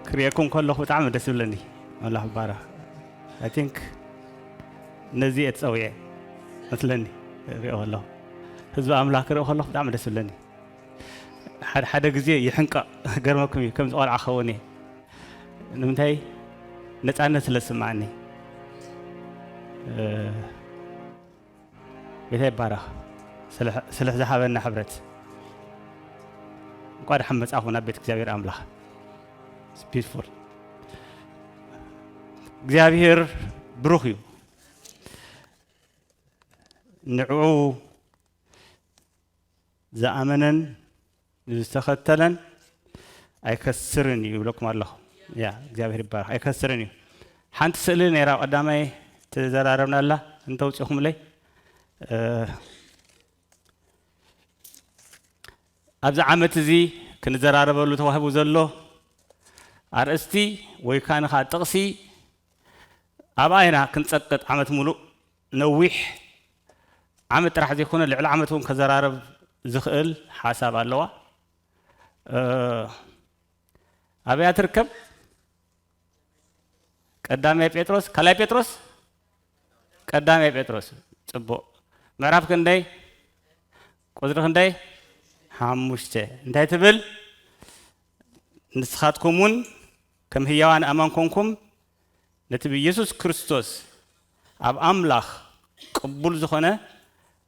ክርእየኩም ከለኹ ብጣዕሚ ደስ ይብለኒ። ኣምላኽ ይባረኽ። I think ነዚ እየ ተጸዊዐ መስለኒ። ሪኦ ከለኹ፣ ህዝቢ ኣምላኽ ክርኢ ከለኹ ብጣዕሚ ደስ ይብለኒ። ሓደ ሓደ ግዜ ይሕንቀቕ፣ ገርመኩም እዩ፣ ከምዚ ቆልዓ ክኸውን እየ። ንምንታይ? ነጻነት ስለ ዝስምዓኒ። እ፣ ጌታ ይባረኽ። ስለ፣ ስለ ዝሃበና ሕብረት። እንኳ ደሓን መጻኹም ናብ ቤት እግዚኣብሔር ኣምላኽ። It's beautiful። እግዚኣብሔር ብሩኽ እዩ። ንዕኡ ዝኣመነን ዝተኸተለን ኣይከስርን እዩ ይብለኩም ኣለኹ። ያ፣ እግዚኣብሔር ይባረኽ። ኣይከስርን እዩ። ሓንቲ ስእሊ ነይራ ቀዳማይ ተዘራረብናላ፣ እንተውፂኹምለይ። እ፣ ኣብዚ ዓመት እዚ ክንዘራረበሉ ተዋሂቡ ዘሎ ኣርእስቲ ወይ ካን ኸዓ ጥቕሲ ኣብኣ ኢና ክንጸቅጥ ዓመት ሙሉእ ነዊሕ ዓመት ጥራሕ ዘይኮነ ልዕሊ ዓመት እውን ከዘራረብ ዝኽእል ሓሳብ ኣለዋ። እ፣ ኣበያ ትርከብ? ቀዳማይ ጴጥሮስ፣ ካልኣይ ጴጥሮስ? ቀዳማይ ጴጥሮስ። ጽቡቕ። ምዕራፍ ክንደይ? ቁጽሪ ክንደይ? ሓሙሽተ። እንታይ ትብል? ንስኻትኩም እውን ከም ህያዋን ኣማን ኮንኩም ነቲ ብኢየሱስ ክርስቶስ ኣብ ኣምላኽ ቅቡል ዝኾነ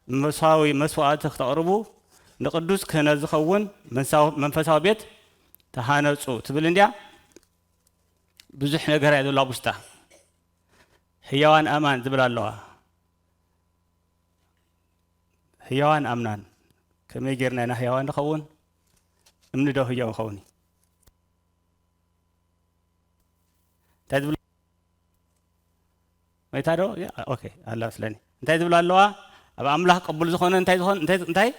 መንፈሳዊ መስዋዕቲ ክተቕርቡ ንቅዱስ ክህነት ዝኸውን መንሳው-፣ መንፈሳዊ ቤት ተሃነጹ ትብል እንድያ። ብዙሕ ነገር እያ ዘለዋ ኣብ ውሽጣ። ህያዋን ኣማን ዝብል ኣለዋ። ህያዋን ኣምናን። ከመይ ጌርና ኢና ህያዋን ንኸውን? እምኒ ዶ ህያው ይኸውን እዩ? እንታይ ዝብል? መይታ ዶ? ያ፣ ኦኬ፣ ኣላ መስለኒ። እንታይ ዝብል ኣለዋ? ኣብ ኣምላኽ ቅቡል ዝኾነ እንታይ ዝኾን-፣ እንታይ፣ እንታይ?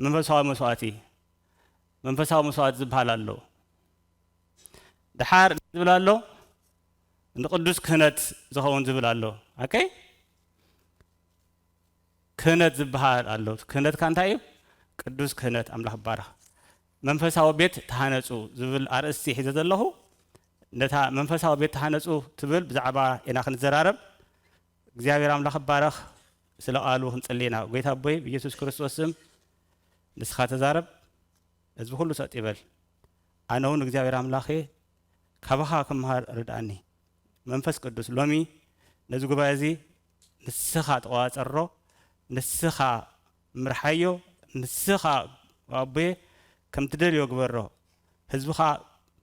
መንፈሳዊ መስዋዕቲ። መንፈሳዊ መስዋዕቲ ዝበሃል ኣሎ። ደሓር ዝብል ኣሎ፣ ንቅዱስ ክህነት ዝኸውን ዝብል ኣሎ። ኦኬ? ክህነት ዝበሃል ኣሎ። ክህነትካ እንታይ እዩ? ቅዱስ ክህነት ኣምላኽ ይባረኽ። መንፈሳዊ ቤት ተሃነጹ ዝብል ኣርእስቲ ሒዘ ዘለኹ፣ ነታ መንፈሳዊ ቤት ተሃነጹ ትብል ብዛዕባ ኢና ክንዘራረብ። እግዚኣብሔር ኣምላኽ ይባረኽ። ስለ ቃሉ ክንጽሊ ኢና። ጎይታ ኣቦይ፣ ብኢየሱስ ክርስቶስ ስም ንስኻ ተዛረብ። ህዝቢ ኩሉ ሰጥ ይበል። ኣነ እውን እግዚኣብሔር ኣምላኸ ካባኻ ክምሃር ርድኣኒ። መንፈስ ቅዱስ ሎሚ ነዚ ጉባኤ እዚ ንስኻ ተቆጻጸሮ፣ ንስኻ ምርሓዮ፣ ንስኻ ኣቦየ ከም ትደልዮ ግበሮ። ህዝብኻ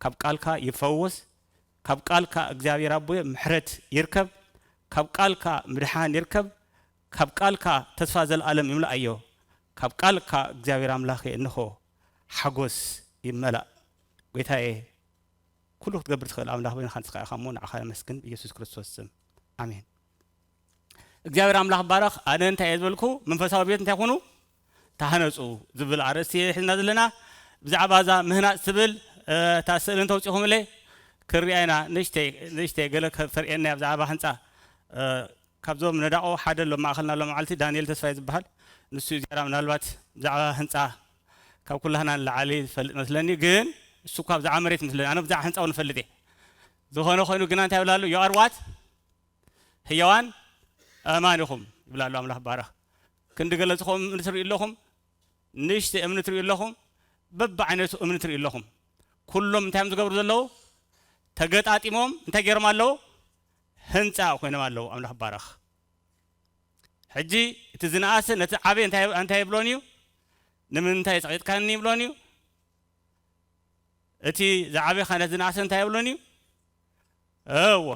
ካብ ቃልካ ይፈወስ፣ ካብ ቃልካ እግዚኣብሔር ኣቦየ ምሕረት ይርከብ፣ ካብ ቃልካ ምድሓን ይርከብ፣ ካብ ቃልካ ተስፋ ዘለኣለም ይምላኣዮ፣ ካብ ቃልካ እግዚኣብሔር ኣምላኸ እንሆ ሓጎስ ይመላእ። ጎይታየ፣ ኩሉ ክትገብር ትኽእል ኣምላኽ በይንኻ ንስኻ ኢኻ እሞ ንዓኻ ነመስግን ብኢየሱስ ክርስቶስ ስም። ኣሜን። እግዚኣብሔር ኣምላኽ ባረኽ። ኣነ እንታይ እየ ዝበልኩ? መንፈሳዊ ቤት እንታይ ኩኑ? ተሃነጹ ዝብል ኣርእስቲ እየ ሒዝና ዘለና። ብዛዕባ እዛ ምህናጽ ትብል፣ እ፣ እታ ስእሊ እንተውጺኹምለይ ክሪኣ ኢና። ንእሽተይ፣ ንእሽተይ ገለ ከተርእየና እያ ብዛዕባ ህንጻ። እ፣ ካብዞም ነዳቑ ሓደ ኣሎ ማእኸልና ኣሎ መዓልቲ ዳንኤል ተስፋይ ዝበሃል። ንሱ እዩ ዝያዳ ምናልባት ብዛዕባ ህንጻ ካብ ኩላህና ንላዕሊ ዝፈልጥ መስለኒ፣ ግን እሱ እኳ ብዛዕባ መሬት መስለኒ፣ ኣነ ብዛዕባ ህንጻ እውን እፈልጥ እየ። ዝኾነ ኮይኑ ግና እንታይ ይብል ኣሎ? You are what? ህያዋን ኣእማን ኢኹም ይብል ኣሎ ኣምላኽ ባረኽ። ክንዲ ገለ ዝኾም እምኒ ትርእዩ ኣለኹም፣ ንእሽተይ እምኒ ትርእዩ ኣለኹም፣ በብዓይነቱ እምኒ ትርእዩ ኣለኹም። ኩሎም እንታይ እዮም ዝገብሩ ዘለዉ? ተገጣጢሞም እንታይ ገይሮም ኣለዉ? ህንጻ ኮይኖም ኣለዉ። ኣምላኽ ባረኽ። ሕጂ እቲ ዝነኣሰ ነቲ ዓብየ እንታይ፣ እንታይ ይብሎን እዩ? ንምንታይ ጸቒጥካኒ ይብሎን እዩ። እቲ ዝዓበየ ኸ ነቲ ዝነኣሰ እንታይ ይብሎን እዩ? እዎ፣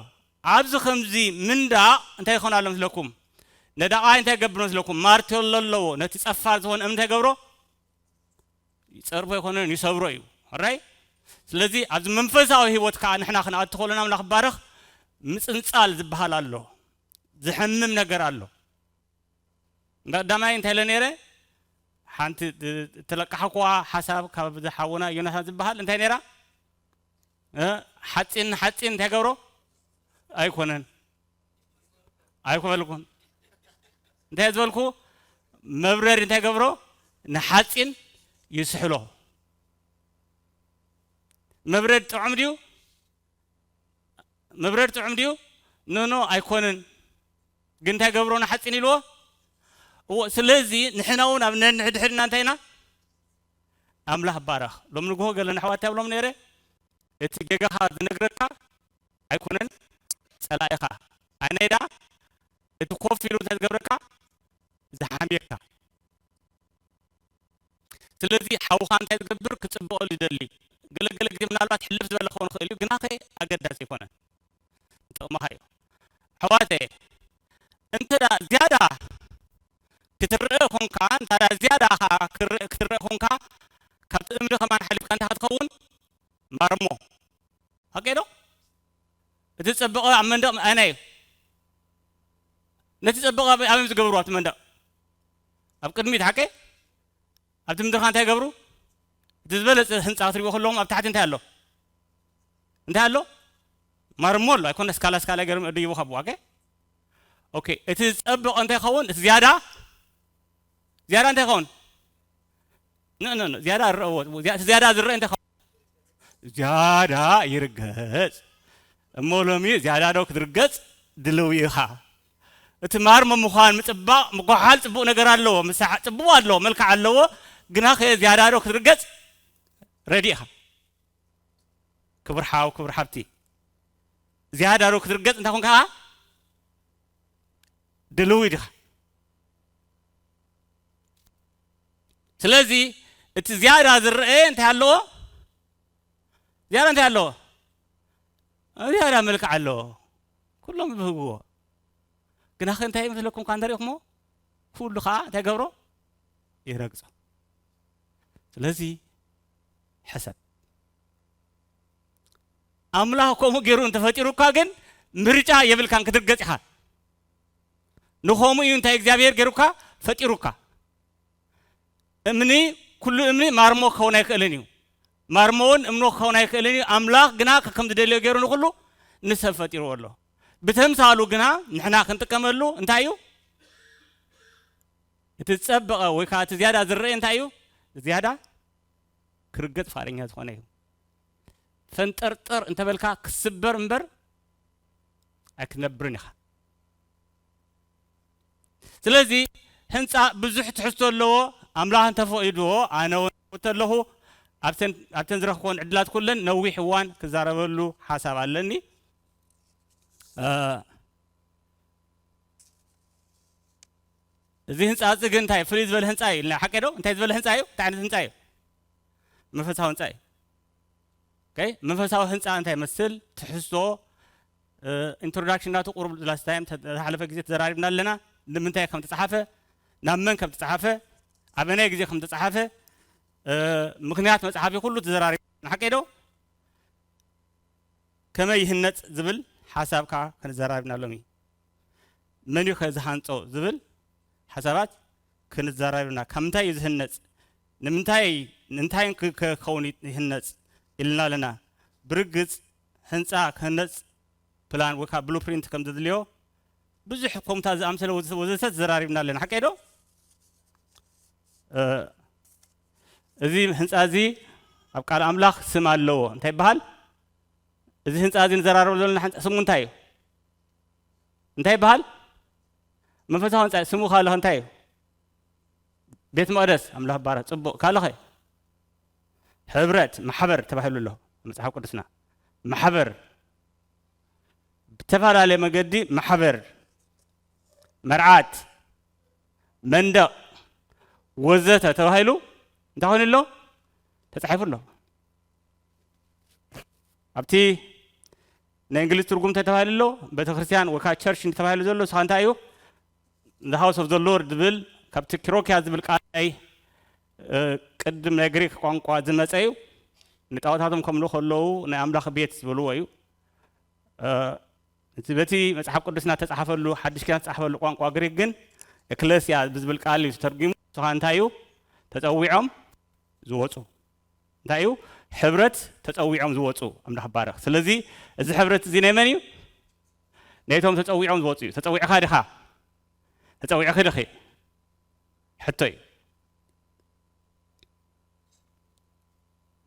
ኣብዚ ከምዚ ምንዳቕ እንታይ ይኾን ኣሎ መስለኩም? ነዳቓይ እንታይ ይገብር መስለኩም? ማርቴሎ ኣለዎ። ነቲ ጸፋር ዝኾነ እምኒ እንታይ ይገብሮ? ይጸርፎ ኣይኮነን፣ ይሰብሮ እዩ። ራይ? ስለዚ ኣብዚ መንፈሳዊ ህይወት ከዓ ንሕና ክንኣቱ ከለና ኣምላኽ ባረኽ፣ ምጽንጻል ዝበሃል ኣሎ። ዝሕምም ነገር ኣሎ። እንዳ ቀዳማይ እንታይ ኢለ ነይረ? ሓንቲ ት-፣ እተለቃሕኩዋ ሓሳብ ካብ ዝሓውና ዮናታን ዝበሃል እንታይ ነይራ? እ፣ ሓጺን ንሓጺን እንታይ ገብሮ? ኣይኮነን። ኣይኮበልኩን። እንታይ ዝበልኩ? መብረድ እንታይ ገብሮ? ንሓጺን ይስሕሎ። መብረድ ጥዑም ድዩ? መብረድ ጥዑም ድዩ? ኖ ኖ ኣይኮንን። ግን እንታይ ገብሮ ንሓፂን ኢልዎ? እዎ። ስለዚ ንሕና እውን ኣብ ነንሕድሕድና እንታይ ኢና? ኣምላኽ ባረኽ። ሎም ንግሆ ገለ ንኣሕዋት ይብሎም ነይረ፣ እቲ ጌጋኻ ዝነግረካ ኣይኮነን ጸላኢኻ። ኣይናይ ደኣ እቲ ኮፍ ኢሉ እንታይ ዝገብረካ? ዝሓምየካ። ስለዚ ሓውኻ እንታይ ዝገብር? ክጽብቐሉ ይደሊ። ገለገለ ግዜ ምናልባት ሕልፍ ዝበለ ክኸውን ይኽእል እዩ፣ ግናኸ ኣገዳሲ ኣይኮነን። ጥቕምኻ እዩ። ኣሕዋተየ፣ እንተ ደኣ ዝያዳ ክትረአ ኾንካ፣ እንተ ደኣ ዝያዳ ኸዓ ክረ-፣ ክትረአ ኾንካ፣ ካብቲ እምኒ ከማን ሓሊፍካ እንታይ ክትኸውን? ማርሞ። ሓቀይ ዶ? እቲ ዝጸበቐ ኣብ መንደቕ ኣየናይ እዩ? ነቲ ዝጸበቐ ኣብ-፣ ኣበይ ዝገብርዎ ኣብቲ መንደቕ? ኣብ ቅድሚት፣ ሓቀይ? ኣብቲ ምድርኻ እንታይ ይገብሩ? እቲ ዝበለጸ ህንጻ ክትሪእዎ ከለኹም ኣብ ታሕቲ እንታይ ኣሎ? እንታይ ኣሎ? ማርሞ ኣሎ። ኣይኮነ ስካላ ስካላ ገይሮም ይድይቡ ካብዋ፣ ኦኬ? ኦኬ፣ እቲ ዝጸበቐ እንታይ ይኸውን? እቲ ዝያዳ፣ ዝያዳ እንታይ ይኸውን? ን-፣ ን-፣ ን-፣ ዝያዳ ዝረአዎ፣ ዝያ-፣ እቲ ዝያዳ ዝረአ እንታይ ይኸውን? ዝያዳ ይርገጽ። እሞ ሎሚ ዝያዳ ዶ ክትርገጽ ድልው ኢኻ? እቲ ማርሞ ምዃን ምጽባቕ፣ ምጉሓል ጽቡቕ ነገር ኣለዎ፣ ምሳሕ ጽቡቕ ኣለዎ፣ መልክዕ ኣለዎ። ግናኸ ዝያዳ ዶ ክትርገጽ ረዲ ኢኻ? ክቡር ሓው፣ ክቡር ሓብቲ፣ ዝያዳ ዶ ክትርገጽ እንታይ ኮንካ ድልው ዲኻ? ስለዚ እቲ ዝያዳ ዝረአ እንታይ ኣለዎ? ዝያዳ እንታይ ኣለዎ? ዝያዳ መልክዕ ኣለዎ። ኩሎም ይብህግዎ። ግናኸ እንታይ ይመስለኩም? እኳ እንተሪእኹሞ፣ ኩሉ ኸዓ እንታይ ገብሮ? ይረግጾ። ስለዚ ሕሰብ። ኣምላኽ ከምኡ ገይሩ እንተፈጢሩካ ግን ምርጫ የብልካን፣ ክትርገጽ ኢኻ። ንኸምኡ እዩ እንታይ እግዚኣብሔር ገይሩካ? ፈጢሩካ። እምኒ፣ ኩሉ እምኒ ማርሞ ክኸውን ኣይክእልን እዩ። ማርሞ እውን እምኖ ክኸውን ኣይክእልን እዩ። ኣምላኽ ግና ከከም ዝደልዮ ገይሩ ንኹሉ ንሰብ ፈጢርዎ ኣሎ። ብተምሳሉ ግና ንሕና ክንጥቀመሉ እንታይ እዩ? እቲ ዝጸበቐ ወይ ከዓ እቲ ዝያዳ ዝረአ እንታይ እዩ? ዝያዳ ክርገጽ ፍቓደኛ ዝኾነ እዩ። ፈንጠርጠር እንተበልካ ክስበር እምበር ኣይክትነብርን ኢኻ። ስለዚ ህንጻ ብዙሕ ትሕዝቶ ኣለዎ። ኣምላኽ እንተፈቒድዎ ኣነ እውን እተለኹ ኣብተን፣ ኣብተን ዝረኽብኮን ዕድላት ኩለን ነዊሕ እዋን ክዛረበሉ ሓሳብ ኣለኒ። እ፣ እዚ ህንጻ እዚ ግን እንታይ ፍልይ ዝበለ ህንጻ እዩ ኢልና፣ ሓቂ ዶ? እንታይ ዝበለ ህንጻ እዩ? እንታይ ዓይነት ህንጻ እዩ? መንፈሳዊ ህንጻ እዩ። ኦኬ፣ መንፈሳዊ ህንጻ እንታይ ይመስል? ትሕዝቶ፣ እ፣ ኢንትሮዳክሽን ናቱ ቁሩብ ላስት ታይም ተ-፣ ዝሓለፈ ግዜ ተዘራሪብና ኣለና። ንምንታይ ከም ተጻሓፈ፣ ናብ መን ከም ተጻሓፈ፣ ኣበናይ ግዜ ከም ተጻሓፈ፣ እ፣ ምኽንያት መጽሓፊ ኩሉ ተዘራሪብና። ሓቂ ዶ? ከመይ ይህነጽ ዝብል ሓሳብ ከኣ ክንዘራረብ ኢና ሎሚ። መን እዩ ከ ዝሃንጾ ዝብል ሓሳባት ክንዘራረብ ኢና። ካብ ምንታይ እዩ ዝህነጽ? ንምንታይ፣ ንምንታይ ክ-፣ ከ-፣ ክኸውን ይህነጽ ኢልና ኣለና። ብርግጽ ህንጻ ክህነጽ ፕላን ወይ ከዓ ብሉፕሪንት ከም ዘድልዮ ብዙሕ ከምታ ዝኣምሰለ ወዘተ፣ ወዘተ ተዘራሪብና ኣለና። ሓቀይ ዶ? እ፣ እዚ ህንጻ እዚ ኣብ ቃል ኣምላኽ ስም ኣለዎ። እንታይ ይበሃል? እዚ ህንጻ እዚ ንዘራረብ ዘለና ህንጻ ስሙ እንታይ እዩ? እንታይ ይበሃል? መንፈሳዊ ህንጻ እዩ። ስሙ ካልእ እንታይ እዩ? ቤት መቕደስ ኣምላኽ ባረኽ። ጽቡቕ። ካልእ ኸ? ሕብረት፣ ማሕበር ተባሂሉ ኣሎ መጽሓፍ ቅዱስና። ማሕበር፣ ብተፈላለየ መገዲ ማሕበር፣ መርዓት፣ መንደቕ፣ ወዘተ ተባሂሉ እንታይ ኮይኑ ኣሎ? ተጻሒፉ ኣሎ። ኣብቲ ናይ እንግሊዝ ትርጉም እንታይ ተባሂሉ ኣሎ? ቤተክርስትያን ወይ ከዓ ቸርች እንተባሂሉ ዘሎ፣ ንስኻ እንታይ እዩ? The House of the Lord ዝብል ካብቲ ኪሮኪያ ዝብል ቃል ናይ፣ እ፣ ቅድም ናይ ግሪክ ቋንቋ ዝመጸ እዩ። ንጣዖታቶም ከምልኹ ከለዉ ናይ ኣምላኽ ቤት ዝበልዎ እዩ። እ፣ እቲ በቲ መጽሓፍ ቅዱስና ተጻሓፈሉ፣ ሓድሽ ኪዳን ዝተጻሓፈሉ ቋንቋ ግሪክ ግን ኤክለስያ ብዝብል ቃል እዩ ተተርጒሙ። ንስኻ እንታይ እዩ? ተጸዊዖም ዝወጹ። እንታይ እዩ? ሕብረት ተጸዊዖም ዝወጹ። ኣምላኽ ባረኽ። ስለዚ እዚ ሕብረት እዚ ናይ መን እዩ? ናይቶም ተጸዊዖም ዝወጹ እዩ። ተጸዊዕኻ ዲኻ? ተጸዊዕኺ ዲኺ? ሕቶ እዩ።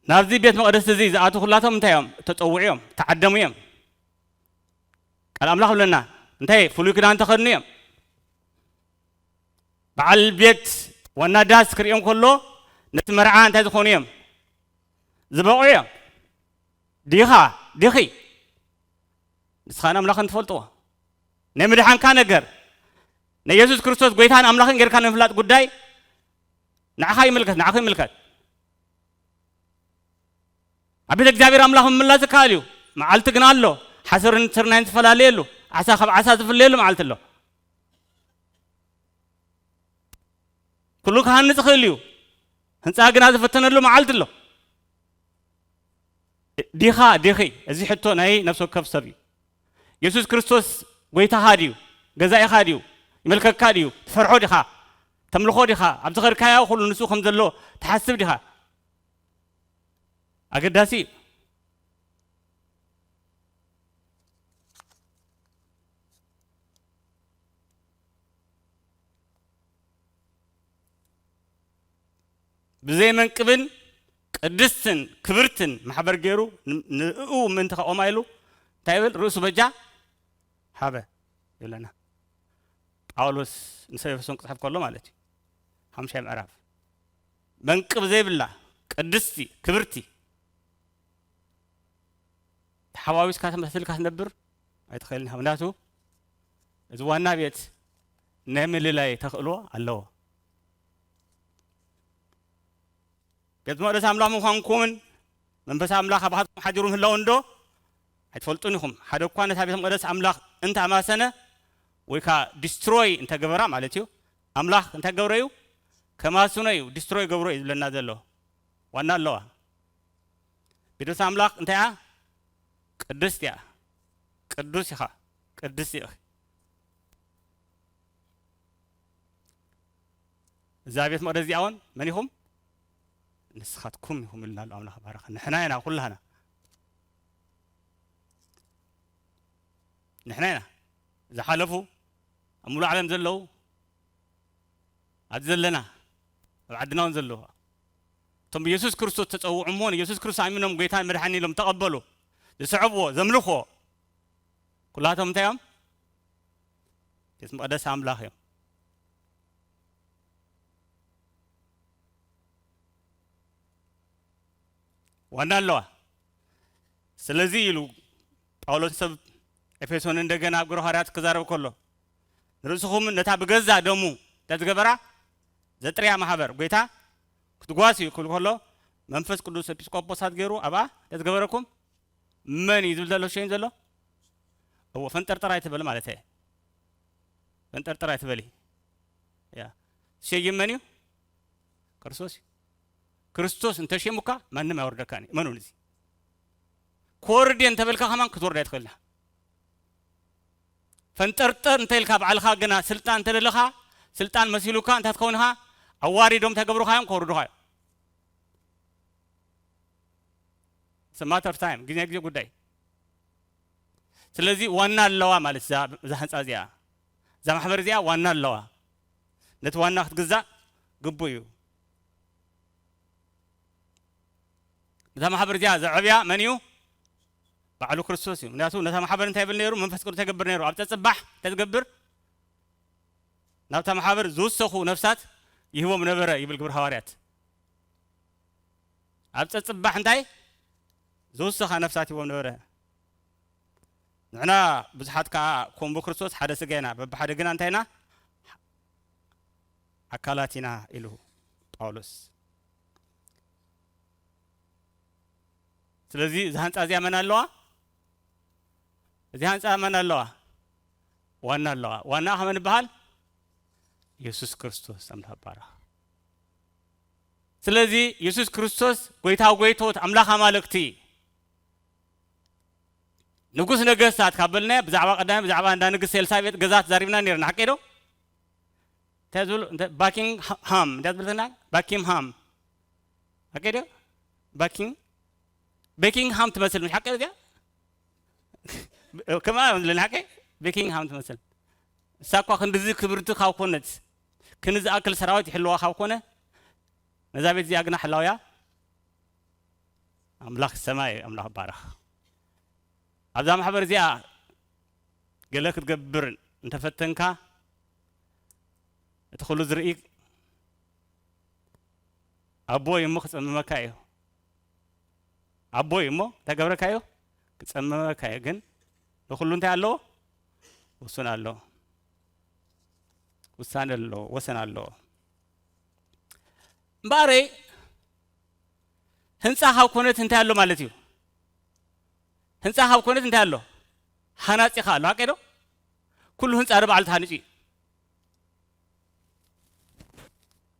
ናብዚ ቤት መቕደስ እዚ ዝኣትዉ ኩላቶም እንታይ እዮም? ተጸውዑ እዮም፣ ተዓደሙ እዮም። ቃል ኣምላኽ ብለና እንታይ ፍሉይ ክዳን ተኸድኑ እዮም። በዓል ቤት ዋና ዳስ ክርእዮም ከሎ ነቲ መርዓ እንታይ ዝኾኑ እዮም? ዝበቑ እዮም። ዲኻ ዲኺ ንስኻን ኣምላኽን ትፈልጥዎ ናይ ምድሓንካ ነገር ናይ የሱስ ክርስቶስ ጎይታን ኣምላኽን ጌርካ ንምፍላጥ ጉዳይ ንዓኻ ይምልከት፣ ንዓኹ ይምልከት። ኣብ ቤተ እግዚኣብሔር ኣምላኽ ምምላስ ይከኣል እዩ። መዓልቲ ግን ኣሎ። ሓሰርን ስርናይን ዝፈላለየሉ፣ ዓሳ ካብ ዓሳ ዝፍለየሉ መዓልቲ ኣሎ። ኩሉ ክሃንጽ ይኽእል እዩ። ህንጻ ግና ዝፍተነሉ መዓልቲ ኣሎ። ዲኻ ዲኺ? እዚ ሕቶ ናይ ነፍሲ ወከፍ ሰብ እዩ። የሱስ ክርስቶስ ጎይታኻ ድዩ? ገዛኢኻ ድዩ? ይመልከካ ድዩ? ትፈርሖ ዲኻ? ተምልኾ ዲኻ? ኣብ ዝኸድካዮ ኩሉ ንሱ ከም ዘሎ ትሓስብ ዲኻ? ኣገዳሲ እዩ። ብዘይ መንቅብን ቅድስትን ክብርትን ማሕበር ገይሩ ን-፣ ንእኡ ምእንቲ ከቆማ ኢሉ እንታይ ይብል? ርእሱ በጃ ሃበ ይብለና። ጳውሎስ ንሰብ ኤፌሶን ክጽሕፍ ከሎ ማለት እዩ። ሓሙሻይ ምዕራፍ። መንቅብ ዘይብላ ቅድስቲ ክብርቲ ተሓዋዊስካ ተመሳሲልካ ክትነብር ኣይትኽእልን ኢኻ። ምክንያቱ እዚ ዋና ቤት ናይ ምልላይ ተኽእሎ ኣለዎ። ቤት መቕደስ ኣምላኽ ምዃንኩምን መንፈስ ኣምላኽ ኣባኻትኩም ሓዲሩ ምህላው እንዶ ኣይትፈልጡን ኢኹም። ሓደ እኳ ነታ ቤት መቕደስ ኣምላኽ እንተ ኣማሰነ ወይ ከኣ ዲስትሮይ እንተ ገበራ ማለት እዩ፣ ኣምላኽ እንታይ ገብረ እዩ? ከማስኖ እዩ፣ ዲስትሮይ ገብሮ እዩ ዝብለና ዘሎ። ዋና ኣለዋ። ቤት መቕደስ ኣምላኽ እንታይ እያ? ቅድስት እያ። ቅዱስ ኢኻ። ቅድስት ኢኺ። እዛ ቤት መቕደስ እዚኣ እውን መን ኢኹም? ንስኻትኩም ኢኹም ኢልና ኣሎ ኣምላኽ ባረኸ። ንሕና ኢና ኩላህና። ንሕና ኢና። ዝሓለፉ ኣብ ሙሉእ ዓለም ዘለዉ ኣብዚ ዘለና ኣብ ዓድና እውን ዘለዉ እቶም ብየሱስ ክርስቶስ ተጸውዑ እሞ ንየሱስ ክርስቶስ ኣሚኖም ጎይታን መድሓኒ ኢሎም ተቐበሉ ዝስዕብዎ ዘምልኽዎ ኩላቶም እንታይ እዮም? ቤት መቕደስ ኣምላኽ እዮም። ዋና ኣለዋ። ስለዚ ኢሉ ጳውሎስ ሰብ ኤፌሶን እንደገና ኣብ ግብረ ሃዋርያት ክዛረብ ከሎ ንርእስኹም ነታ ብገዛ ደሙ ተዝገበራ ዘጥርያ ማሕበር ጎይታ ክትጓስ እዩ ክብል ከሎ መንፈስ ቅዱስ ኤጲስቆጶሳት ገይሩ ኣብኣ ተዝገበረኩም መን እዩ ዝብል ዘሎ ሸይን ዘሎ? እዎ ፈንጠርጠር ኣይትበል ማለት እየ። ፈንጠርጠር ኣይትበሊ። ያ። ዝሸይም መን እዩ? ክርስቶስ እዩ። ክርስቶስ እንተሸሙካ ማንም ኣይወርደካን እዩ። እመኑን እዚ። ክወርድ እየ እንተበልካ ከማን ክትወርድ ኣይትኽእልና። ፈንጠርጠር እንተ ኢልካ ባዕልኻ ግና ስልጣን እንተደለኻ ስልጣን መሲሉካ እንታይ ትኸውን ኢኻ? ኣዋሪዶም እንታይ ገብሩኻ እዮም? ከውርዱኻ እዮም። It's a matter of time፣ ግዜ ግዜ ጉዳይ። ስለዚ ዋና ኣለዋ ማለት እዛ፣ እዛ ህንፃ እዚኣ፣ እዛ ማሕበር እዚኣ ዋና ኣለዋ። ነቲ ዋና ክትግዛእ ግቡእ እዩ። ነታ ማሕበር እዚኣ ዘዕብያ መን እዩ? ባዕሉ ክርስቶስ እዩ። ምክንያቱ ነታ ማሕበር እንታይ ይብል ነይሩ? መንፈስ ቅዱስ እንታይ ይገብር ነይሩ? ኣብ ፀፅባሕ እንታይ ዝገብር? ናብታ ማሕበር ዝውሰኹ ነፍሳት ይህቦም ነበረ ይብል ግብረ ሃዋርያት። ኣብ ፀፅባሕ እንታይ ዝውሰኻ ነፍሳት ይህቦም ነበረ። ንሕና ብዙሓት ከዓ ኮምቦ ክርስቶስ ሓደ ስጋ ኢና፣ በብሓደ ግና እንታይ ኢና? ኣካላት ኢና ኢሉ ጳውሎስ። ስለዚ እዚ ሃንፃ እዚኣ መን ኣለዋ? እዚ ሃንፃ መን ኣለዋ? ዋና ኣለዋ። ዋና ከመን ይበሃል? የሱስ ክርስቶስ ኣምላኽ ባረኽ። ስለዚ የሱስ ክርስቶስ ጎይታ ጎይቶት ኣምላኽ ኣማልክቲ ንጉስ ነገስታት ካብ በልናዮ ብዛዕባ ቀዳማይ ብዛዕባ እንዳ ንግስቲ ኤልሳቤጥ ገዛ ተዛሪብና ነርና ሓቂ ዶ? እንታይ ዝብሉ እንተ ባኪንግሃም እንታይ ዝብልትና ባኪንግሃም ሓቂ ዶ? ባኪንግ ቤኪንግሃም ትመስል ምሽ ሓቂ እዚኣ ከማ ዝለና ሓቂ ቤኪንግሃም ትመስል እሳ እኳ ክንድዚ ክብርቲ ካብ ኮነት ክንዲ ዝኣክል ሰራዊት ይሕልዋ ካብ ኮነ ነዛ ቤት እዚኣ ግና ሕላውያ ኣምላኽ ሰማይ ኣምላኽ ባረኽ ኣብዛ ማሕበር እዚኣ ገለ ክትገብር እንተፈተንካ፣ እቲ ኩሉ ዝርኢ ኣቦ እዩ እሞ ክጸምመካ እዩ። ኣቦ እዩ እሞ እንታይ ገብረካ እዩ? ክጸምመካ እዩ። ግን ንኹሉ እንታይ ኣለዎ? ውሱን ኣለዎ። ውሳኔ ኣለዎ፣ ወሰን ኣለዎ። እምበኣረይ ህንጻ ካብ ኮነት እንታይ ኣሎ ማለት እዩ? ህንጻ ካብ ኮነት እንታይ ኣሎ? ሃናጺኻ ኣሎ፣ ሓቀይ ዶ? ኩሉ ህንጻ ዶ ባዕሉ ተሃኒጹ እዩ?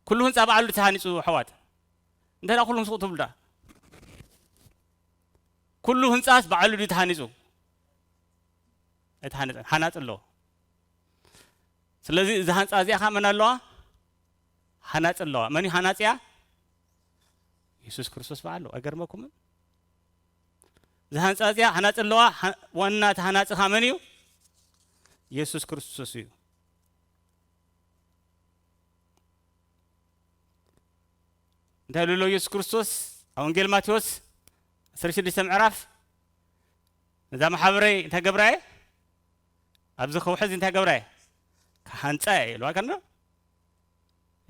ኩሉ ህንጻ ባዕሉ ተሃኒጹ፣ ኣሕዋት? እንተ ደኣ ኩሉ ህንጻ ትብሉ ደኣ፣ ኩሉ ህንጻስ ባዕሉ ድዩ ተሃኒጹ? ኣይተሃነጸን፣ ሃናጺ ኣለዎ። ስለዚ እዛ ህንጻ እዚኣ ኸኣ መን ኣለዋ? ሃናጺ ኣለዋ። መን እዩ ሃናጺያ? የሱስ ክርስቶስ በዓሉ። ኣይገርመኩምን? እዛ ህንጻ እዚኣ ሃናጺ ኣለዋ። ሃ-፣ ዋና እቲ ሃናጺ ኸኣ መን እዩ? የሱስ ክርስቶስ እዩ። እንታይ ኢሉ ኣሎ የሱስ ክርስቶስ ኣብ ወንጌል ማቴዎስ ዓሰርተ ሽዱሽተ ምዕራፍ፣ ነዛ መሓበረይ እንታይ ገብራየ? ኣብዚ ከውሒ እዚ እንታይ ገብራየ? ክሃንጻ እየ ኢልዋ ከሎ፣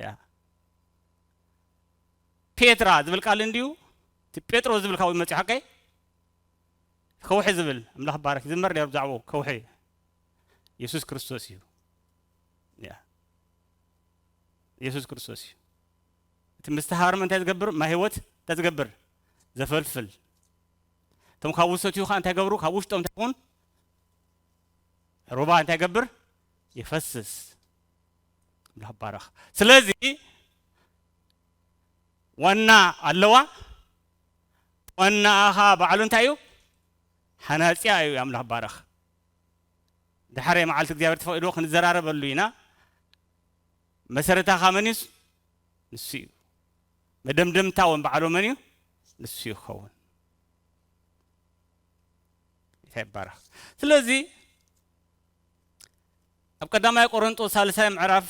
ያ። ፔትራ ዝብል ቃል እንድዩ፣ እቲ ጴጥሮስ ዝብል ካብኡ መጺኡ፣ ሓቀይ? ከውሒ ዝብል፣ ኣምላኽ ባረክ፣ ይዝመር ነይሩ ብዛዕባኡ፣ ከውሒ። የሱስ ክርስቶስ እዩ። ያ። የሱስ ክርስቶስ እዩ። እቲ ምስትሃርም እንታይ ዝገብር? ማይ ህይወት እንታይ ዝገብር? ዘፈልፍል። እቶም ካብኡ ዝሰትዩ ኸኣ እንታይ ገብሩ? ካብ ውሽጦም እንታይ ይኹን? ሩባ እንታይ ይገብር? ይፈስስ። ኣምላኽ ባረኽ። ስለዚ ዋና ኣለዋ። ዋናኣ ኸኣ ባዕሉ እንታይ እዩ? ሃናጺኣ እዩ። ኣምላኽ ባረኽ። ድሓር መዓልቲ እግዚኣብሔር ተፈቒድዎ ክንዘራረበሉ ኢና። መሰረታኻ መን እዩ? ንሱ እዩ። መደምደምታ እውን ባዕሉ መን እዩ? ንሱ ይኸውን። ጌታ ይባረኽ። ስለዚ ኣብ ቀዳማይ ቆሮንጦስ ሳልሳይ ምዕራፍ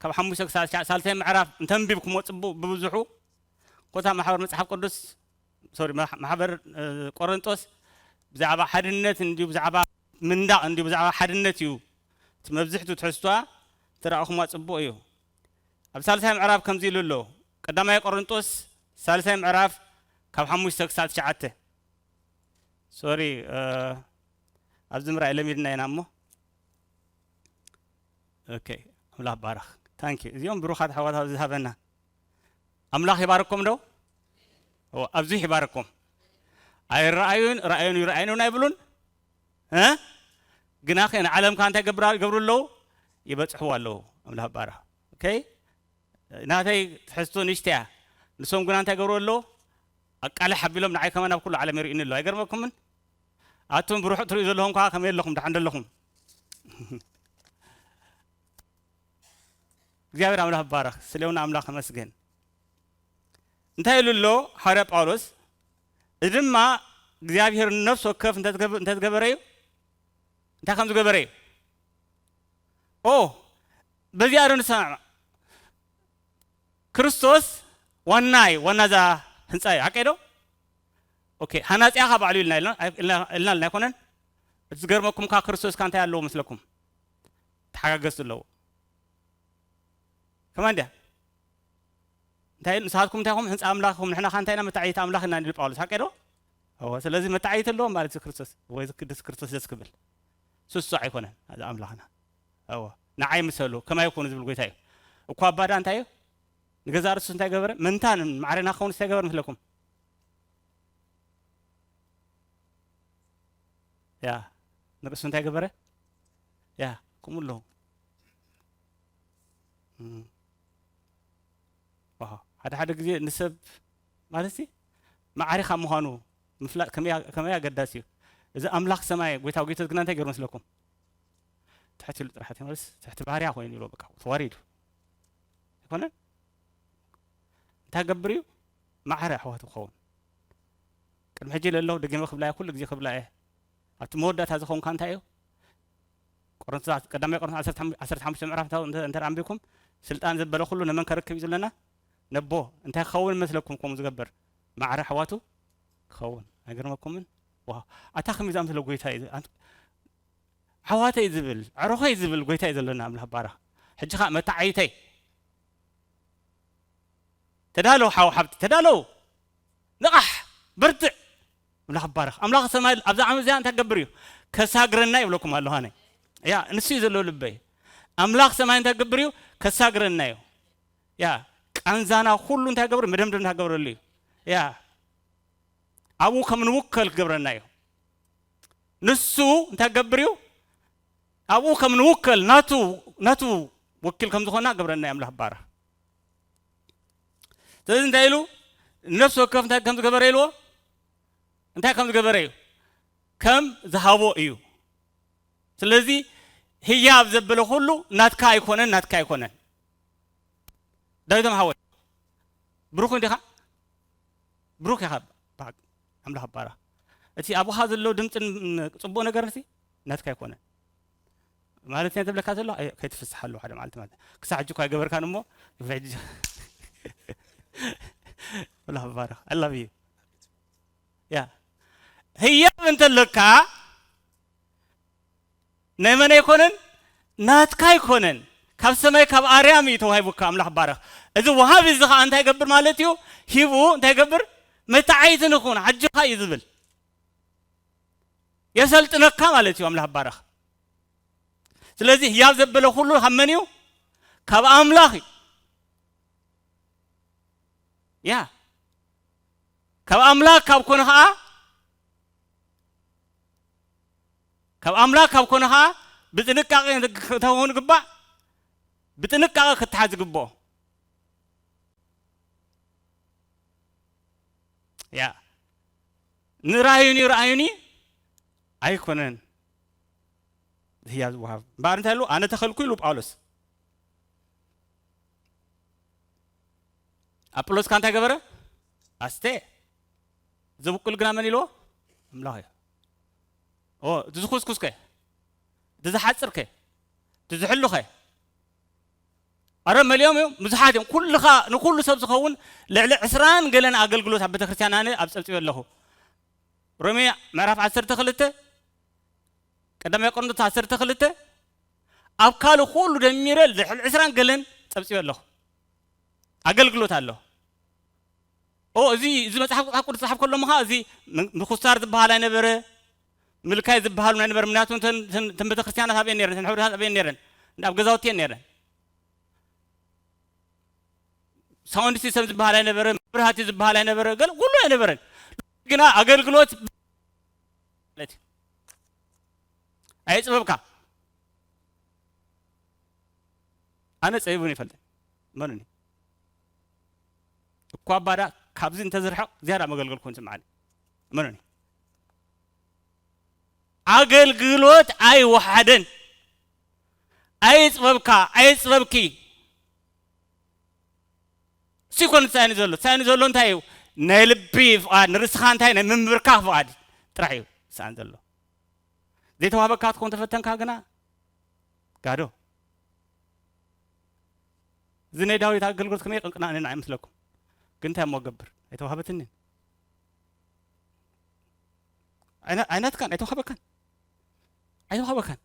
ካብ ሓሙሽተ ክሳብ ትሽዓተ፣ ሳልሳይ ምዕራፍ እንተንቢብኩሞ ጽቡቕ ብብዝሑ ኮታ ማሕበር መጽሓፍ ቅዱስ፣ ሶሪ፣ ማሕ-፣ ማሕበር፣ እ፣ ቆሮንጦስ ብዛዕባ ሓድነት እንድዩ፣ ብዛዕባ ምንዳቕ እንድዩ፣ ብዛዕባ ሓድነት እዩ። እቲ መብዝሕቱ ትሕዝቶኣ ተረኣኹማ ጽቡቕ እዩ። ኣብ ሳልሳይ ምዕራፍ ከምዚ ኢሉ ኣሎ። ቀዳማይ ቆሮንጦስ ሳልሳይ ምዕራፍ ካብ ሓሙሽተ ክሳብ ትሽዓተ። ሶሪ፣ እ፣ ኣብዚ ምርኣይ ለሚድና ኢና እሞ። ኦኬ፣ ኣምላኽ ባረኽ። ታንክ ዩ። እዚኦም ብሩኻት ኣሕዋት ኣብዚ ዝሃበና። ኣምላኽ ይባርኮም ዶ? እዎ፣ ኣብዚሑ ይባርኮም። ኣይረኣዩን፣ ረኣዩን ይረኣዩን እውን ኣይብሉን። እ? ግናኸ ንዓለም ከኣ እንታይ ገብራ-፣ ይገብሩ ኣለዉ? ይበጽሕዎ ኣለዉ። ኣምላኽ ባረኽ። ኦኬ? ናተይ ትሕዝቶ ንእሽተይ እያ። ንሶም ግና እንታይ ገብሩ ኣለዉ? ኣቃልሕ ኣቢሎም ንዓይ ከማን ኣብ ኩሉ ዓለም የርእዩኒ ኣለዉ። ኣይገርመኩምን? ኣቱም ብርሑቕ ትርእዩ ዘለኹም ከኣ ከመይ ኣለኹም? ደሓን ዶ ኣለኹም? እግዚኣብሔር ኣምላኽ ይባረኽ። ስለ እውን ኣምላኽ ኣመስግን። እንታይ ኢሉ ኣሎ ሃዋርያ ጳውሎስ? እዚ ድማ እግዚኣብሔር ንነፍሲ ወከፍ እንተ ዝገበ-፣ እንተ ዝገበረ እዩ። እንታይ ከም ዝገበረ እዩ። ኦ፣ በዚኣ ዶ ንሰማማዕ? ክርስቶስ ዋና እዩ፣ ዋና እዛ ህንጻ እዩ። ሓቀይ ዶ? ኦኬ፣ ሃናጺኣ ኸኣ ባዕሉ ኢልና ኢልና፣ ኢልና፣ ኢልና ኣይኮነን? እቲ ዝገርመኩም ከኣ ክርስቶስ ከኣ እንታይ ኣለዎ መስለኩም? ተሓጋገዝቲ ኣለዎ። ከማን ድያ? እንታይ፣ ንስኻትኩም እንታይ ኢኹም? ህንጻ ኣምላኽ ኢኹም። ንሕና ኸኣ እንታይ ኢና? መታዓይቲ ኣምላኽ ኢና ንብል ጳውሎስ። ሓቀይ ዶ? እወ፣ ስለዚ መታዓይቲ ኣለዎም ማለት እዩ ክርስቶስ። ወይ እዚ ቅዱስ ክርስቶስ ደስ ክብል። ስሱ ኣይኮነን፣ እዚ ኣምላኽና። እወ፣ ንዓይ ምሰሉ፣ ከማይ ኩኑ ዝብል ጎይታ እዩ። እኳ ኣባ ኣዳም እንታይ እዩ? ንገዛእ ርእሱስ እንታይ ገበረ? መንታ ን-፣ ማዕረ ንኽኸውን እንታይ ገበረ መስለኩም? ያ፣ ንርእሱ እንታይ ገበረ? ያ፣ ከምኡ ኣለዉ። እም። ዋው፣ ሓደ ሓደ ግዜ ንሰብ፣ ማለትሲ፣ ማዕረ ካብ ምዃኑ ምፍላጥ ከመይ፣ ከመይ ኣገዳሲ እዩ። እዚ ኣምላኽ ሰማይ፣ ጎይታ ጎይቶት ግና እንታይ ገይሩ መስለኩም? ትሕት ኢሉ ጥራሕ፣ ማለት ትሕቲ ባርያ ኮይኑ ኢሉ፣ በቃ፣ ተዋሪዱ። ኣይኮነን? እንታይ ገብር እዩ? ማዕረ ኣሕዋት ክኸውን። ቅድሚ ሕጂ ለለኹ ደጊመ ክብላ እየ፣ ኩሉ ግዜ ክብላ እየ። ኣብቲ መወዳእታ ዝኸውን ከኣ እንታይ እዩ? ቆሮንቶስ፣ ቀዳማይ ቆሮንቶስ ዓሰርተ ሓሙሽተ፣ ዓሰርተ ሓሙሽተ ምዕራፍ እንተ፣ እንተ፣ እንተ ኣንቢብኩም፣ ስልጣን ዘበለ ኩሉ ንመን ከርክብ እዩ ዘለና? ነቦ። እንታይ ክኸውን መስለኩም ከምኡ ዝገብር? ማዕረ ኣሕዋቱ ክኸውን። ኣይገርመኩምን? ዋው። ኣታ ከመይ ዝኣምሰለ ጎይታ እዩ። ኣንት-፣ ዓዋተይ ዝብል፣ ዕሮኸይ ዝብል ጎይታ እዩ ዘለና ኣምላኽ ባረኽ። ሕጂ ኸኣ መታዓይተይ። ተዳለዉ ሓው ሓብቲ፣ ተዳለዉ። ንቓሕ፣ በርትዕ። ኣምላኽ ባረኽ። ኣምላኽ ሰማይ ኣብዛ ዓመት እዚኣ እንታይ ክገብር እዩ? ከሳግረና ይብለኩም ኣለኹ ኣነ። ያ፣ ንሱ እዩ ዘለዎ ልበይ። ኣምላኽ ሰማይ እንታይ ክገብር እዩ? ከሳግረና እዩ። ያ፣ ቃንዛና ኩሉ እንታይ ክገብር? መደምደምታ ክገብረሉ እዩ። ያ፣ ኣብኡ ከም ንውከል ክገብረና እዩ። ንሱ እንታይ ክገብር እዩ? ኣብኡ ከም ንውከል ናቱ፣ ናቱ ወኪል ከም ዝኾና ክገብረና እዩ ኣምላኽ ባረኽ። ስለዚ እንታይ ኢሉ? ንነፍሲ ወከፍ እንታይ ከም ዝገበረ ኢልዎ? እንታይ ከም ዝገበረ እዩ? ከም ዝሃቦ እዩ። ስለዚ ህያብ ዘበለ ኩሉ ናትካ ኣይኮነን፣ ናትካ ኣይኮነን። ዳዊቶም ሓወይ፣ ብሩኽ እንዲኻ? ብሩኽ ኢኻ። ባክ፣ ኣምላኽ ባራ። እቲ ኣብኻ ዘሎ ድምፅን ፅቡቕ ነገር ንሲ ናትካ ኣይኮነን። ማለት ናይ ዝብለካ ዘሎ ኣይ-፣ ከይትፍስሓሉ ሓደ መዓልቲ ማለት። ክሳዕ ሕጂ እኳ ኣይገበርካን እሞ፣ ክሳዕ ሕጂ ኣምላኽ ባርኽ። I love you። ያ። ህያብ እንተለካ ናይ መን ኣይኮነን? ናትካ ኣይኮነን። ካብ ሰማይ ካብ ኣርያም እዩ ተዋሂቡካ። ኣምላኽ ባረኽ። እዚ ወሃቢ እዚ ኸዓ እንታይ ይገብር ማለት እዩ? ሂቡ እንታይ ይገብር? መታዓይቲ ንኹን፣ ኣጆኻ እዩ ዝብል። የሰልጥነካ ማለት እዩ። ኣምላኽ ባረኽ። ስለዚ ህያብ ዘበለ ኩሉ ካብ መን እዩ? ካብ ኣምላኽ እዩ። ያ። ካብ ኣምላኽ ካብ ኮነ ኸዓ፣ ካብ ኣምላኽ ካብ ኮነ ኸዓ ብጥንቃቄ ክትኸውን ይግባእ። ብጥንቃቄ ክትሓዝ ይግብኦ። ያ። ንርኣዩኒ፣ ርኣዩኒ ኣይኮነን ህያብ ዝወሃብ። እምበኣር እንታይ ኢሉ? ኣነ ተኸልኩ ኢሉ ጳውሎስ። ኣጵሎስ ከ እንታይ ገበረ? ኣስተ። ዘብቁል ግና መን ኢልዎ? ኣምላኽ እዩ። ኦ፣ እቲ ዝኹስኩስ ከ? እቲ ዝሓጽር ከ? እቲ ዝሕሉ ከ? ኣረ መሊኦም እዮም፣ ብዙሓት እዮም። ኩልኻ፣ ንኩሉ ሰብ ዝኸውን ልዕሊ ዕስራን ገለን ኣገልግሎት ኣብ ቤተክርስትያን ኣነ ኣብ ጸብጺበ ኣለኹ። ሮሜ ምዕራፍ ዓሰርተ ክልተ፣ ቀዳማይ ቆሮንቶስ ዓሰርተ ክልተ፣ ኣብ ካልእ ኩሉ ደሚረ ልዕሊ ዕስራን ገለን ጸብጺበ ኣለኹ። ኣገልግሎት ኣሎ። ኦ፣ እዚ፣ እዚ መጽሓፍ፣ መጽሓፍ ቅዱስ ዝጸሓፍ ከሎ ምኻ፣ እዚ ም-፣ ምኹስታር ዝበሃል ኣይነበረ፣ ምልካይ ዝበሃሉ ኣይነበረ። ምክንያቱ እተን፣ እተን፣ እተን ቤተክርስትያናት ኣበየን ነይረን? እተን ሕብረታት ኣበየን ነይረን? ኣብ ገዛውቲ እየን ነይረን። ሳውንድ ሲስተም ዝበሃል ኣይነበረ፣ መብራህቲ ዝበሃል ኣይነበረ፣ ገለ ኩሉ ኣይነበረን። ግና ኣገልግሎት ማለት እዩ። ኣየጽበብካ። ኣነ ጸቢቡን ይፈልጥ። መኑኒ? እኳ ባዳ ካብዚ እንተዝርሕቕ ዝያዳ መገልገል ኮን ስምዓኒ። መኑኒ? ኣገልግሎት ኣይወሓደን። ኣየጽበብካ፣ ኣየጽበብኪ። እሱ ይኮን ሳይኑ ዘሎ። ሳይኑ ዘሎ እንታይ እዩ? ናይ ልቢ ፍቓድ፣ ንርስኻ እንታይ ናይ ምምብርካኽ ፍቓድ ጥራሕ እዩ ሳይኑ ዘሎ። ዘይተዋህበካ ክትኮን ተፈተንካ ግና ጋዶ። እዚ ናይ ዳዊት ኣገልግሎት ከመይ ቅንቅና ንና ይመስለኩም? ግን እንታይ እሞ ገብር? ኣይተዋህበትንን። ኣይና-፣ ኣይናትካን፣ ኣይተዋህበካን። ኣይተዋህበካን።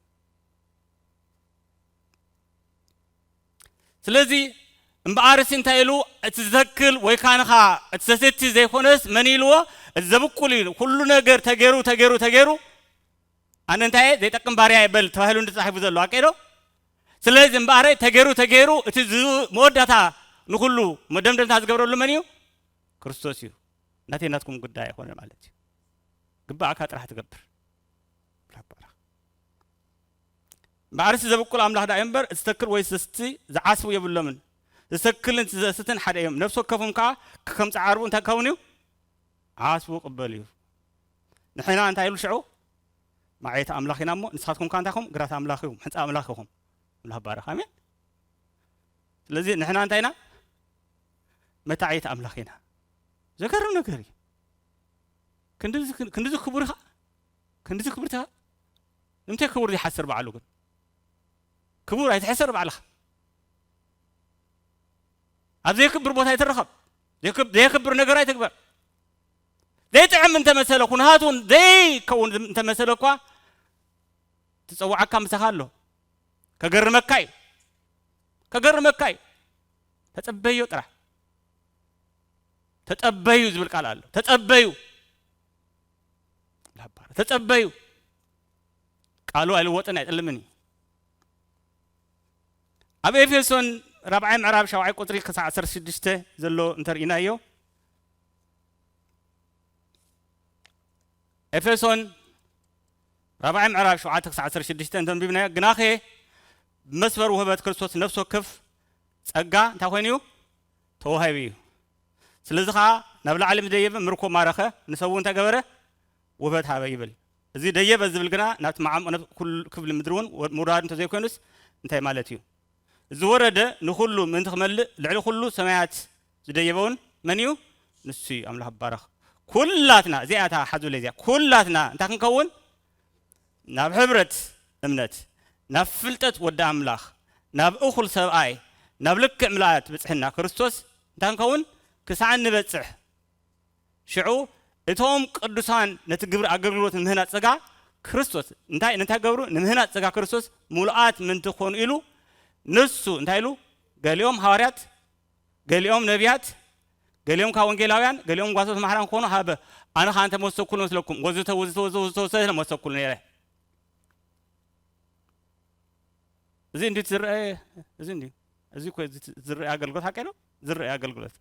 ስለዚ እምበኣርሲ እንታይ ኢሉ? እቲ ዝተክል ወይ ካንኻ እቲ ዘሰቲ ዘይኮነስ መን ኢልዎ? እቲ ዘብቁል ኢሉ። ኩሉ ነገር ተገይሩ፣ ተገይሩ፣ ተገይሩ፣ ኣነ እንታይ እየ? ዘይጠቅም ባርያ እየ በል ተባሂሉ እንዲ ተጻሒፉ ዘሎ፣ ኣቀይ ዶ? ስለዚ እምበኣረይ ተገይሩ፣ ተገይሩ፣ እቲ ዝ-፣ መወዳእታ ንኹሉ መደምደምታ ዝገብረሉ መን እዩ? ክርስቶስ እዩ። ናተይ ናትኩም ጉዳይ ኣይኮነን ማለት እዩ። ግባእካ ጥራሕ ትገብር። እምበኣርሲ ዘብቁል ኣምላኽ ደኣ እዩ እምበር፣ ዝተክል ወይ ዝሰቲ ዝዓስቡ የብሎምን። ዝተክልን ዝሰትን ሓደ እዮም። ነፍሲ ወከፎም ከኣ ከም ጻዕርኡ እንታይ ክኸውን እዩ? ዓስቡ ቅበል እዩ። ንሕና እንታይ ኢሉ ሽዑ? መዓየቲ ኣምላኽ ኢና እሞ፣ ንስኻትኩም ከኣ እንታይ ኢኹም? ግራት ኣምላኽ ኢኹም፣ ሕንጻ ኣምላኽ ኢኹም። ኣምላኽ ባረኽ። ኣሜን። ስለዚ ንሕና እንታይ ኢና? መታዓየቲ ኣምላኽ ኢና። ዘገርም ነገር እዩ። ክንድዚ፣ ክንድዚ ክቡር ኢኻ? ክንድዚ ክብርቲ ኢኻ? ንምንታይ ክቡር ዘይሓስር ባዕሉ ግን? ክቡር ኣይትሕሰር ባዕልኻ። ኣብ ዘይክብር ቦታ ኣይትረኸብ። ዘይክብ-፣ ዘየክብር ነገር ኣይትግበር። ዘይጥዕም እንተመሰለ፣ ኩነታቱ ዘይከውን እንተመሰለ እኳ፣ ትጸውዓካ ምሳኻ ኣሎ። ከገርመካ እዩ። ከገርመካ እዩ። ተጸበዮ ጥራሕ። ተጸበዩ ዝብል ቃል ኣሎ። ተጸበዩ። ተጸበዩ። ቃሉ ኣይልወጥን ኣይጥልምን እዩ። ኣብ ኤፌሶን ራብዓይ ምዕራፍ ሻብዓይ ቁጽሪ ክሳዕ ዓሰርተ ሽዱሽተ ዘሎ እንተርኢናዮ፣ ኤፌሶን ራብዓይ ምዕራፍ ሸውዓተ ክሳዕ ዓሰርተ ሽዱሽተ እንተንቢብናዮ፣ ግናኸ ብመስፈር ውህበት ክርስቶስ ነፍሲ ወከፍ ጸጋ እንታይ ኮይኑ እዩ? ተዋሂቡ እዩ። ስለዚ ኸዓ ናብ ላዕሊ ምስ ደየበ ምርኮ ማረኸ፣ ንሰቡ እንታይ ገበረ? ውህበት ሃበ ይብል። እዚ ደየበ ዝብል ግና ናብቲ መዓሙቕ ነፍሲ ኩሉ ክፍሊ ምድሪ እውን ወ-፣ ምውራድ እንተዘይኮይኑስ እንታይ ማለት እዩ? እዚ ወረደ ንኹሉ ምእንቲ ክመልእ ልዕሊ ኩሉ ሰማያት ዝደየበ እውን መን እዩ? ንሱ እዩ። ኣምላኽ ይባረኽ። ኩላትና፣ እዚኣ እታ ሓዙለይ እዚኣ፣ ኩላትና እንታይ ክንከውን? ናብ ሕብረት እምነት፣ ናብ ፍልጠት ወዲ ኣምላኽ፣ ናብ እኹል ሰብኣይ፣ ናብ ልክዕ ምልኣት ብጽሕና ክርስቶስ እንታይ ክንከውን? ክሳዕ እንበጽሕ። ሽዑ እቶም ቅዱሳን ነቲ ግብሪ ኣገልግሎት ንምህናጽ ጸጋ ክርስቶስ፣ እንታይ፣ እንታይ ገብሩ? ንምህናጽ ጸጋ ክርስቶስ ምሉኣት ምእንቲ ክኾኑ ኢሉ ንሱ እንታይ ኢሉ? ገሊኦም ሃዋርያት፣ ገሊኦም ነቢያት፣ ገሊኦም ካብ ወንጌላውያን፣ ገሊኦም ጓሶት መሓራን ክኾኑ ሃበ። ኣነ ኸኣ እንተ መሰኩሉ መስለኩም፣ ወዘተ፣ ወዘተ፣ ወዘተ፣ ወዘተ፣ ወዘተ መሰኩሉ ነይረ። እዚ እንዲ ዝረአ፣ እዚ እንዲ፣ እዚ እኮ እዚ ዝረአ ኣገልግሎት ሓቀይ ነው? ዝረአ ኣገልግሎት።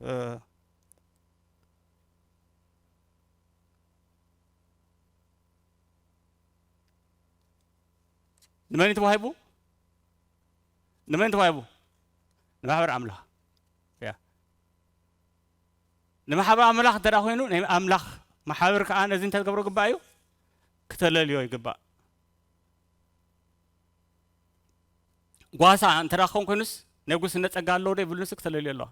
እ፣ ንመን እዩ ተዋሂቡ? ንመን ተዋሂቡ? ንማሕበር ኣምላኽ። ያ። ንማሕበር ኣምላኽ እንተ ደኣ ኮይኑ፣ ናይ ኣምላኽ ማሕበር ከኣ ነዚ እንታይ ዝገብሮ ግባእ እዩ? ክተለልዮ ይግባእ። ጓሳ እንተ ደኣ ክኸውን ኮይኑስ፣ ናይ ጉስነት ጸጋ ኣለዎ ዶ ይብሉንስ ክተለልዮ ኣለዋ።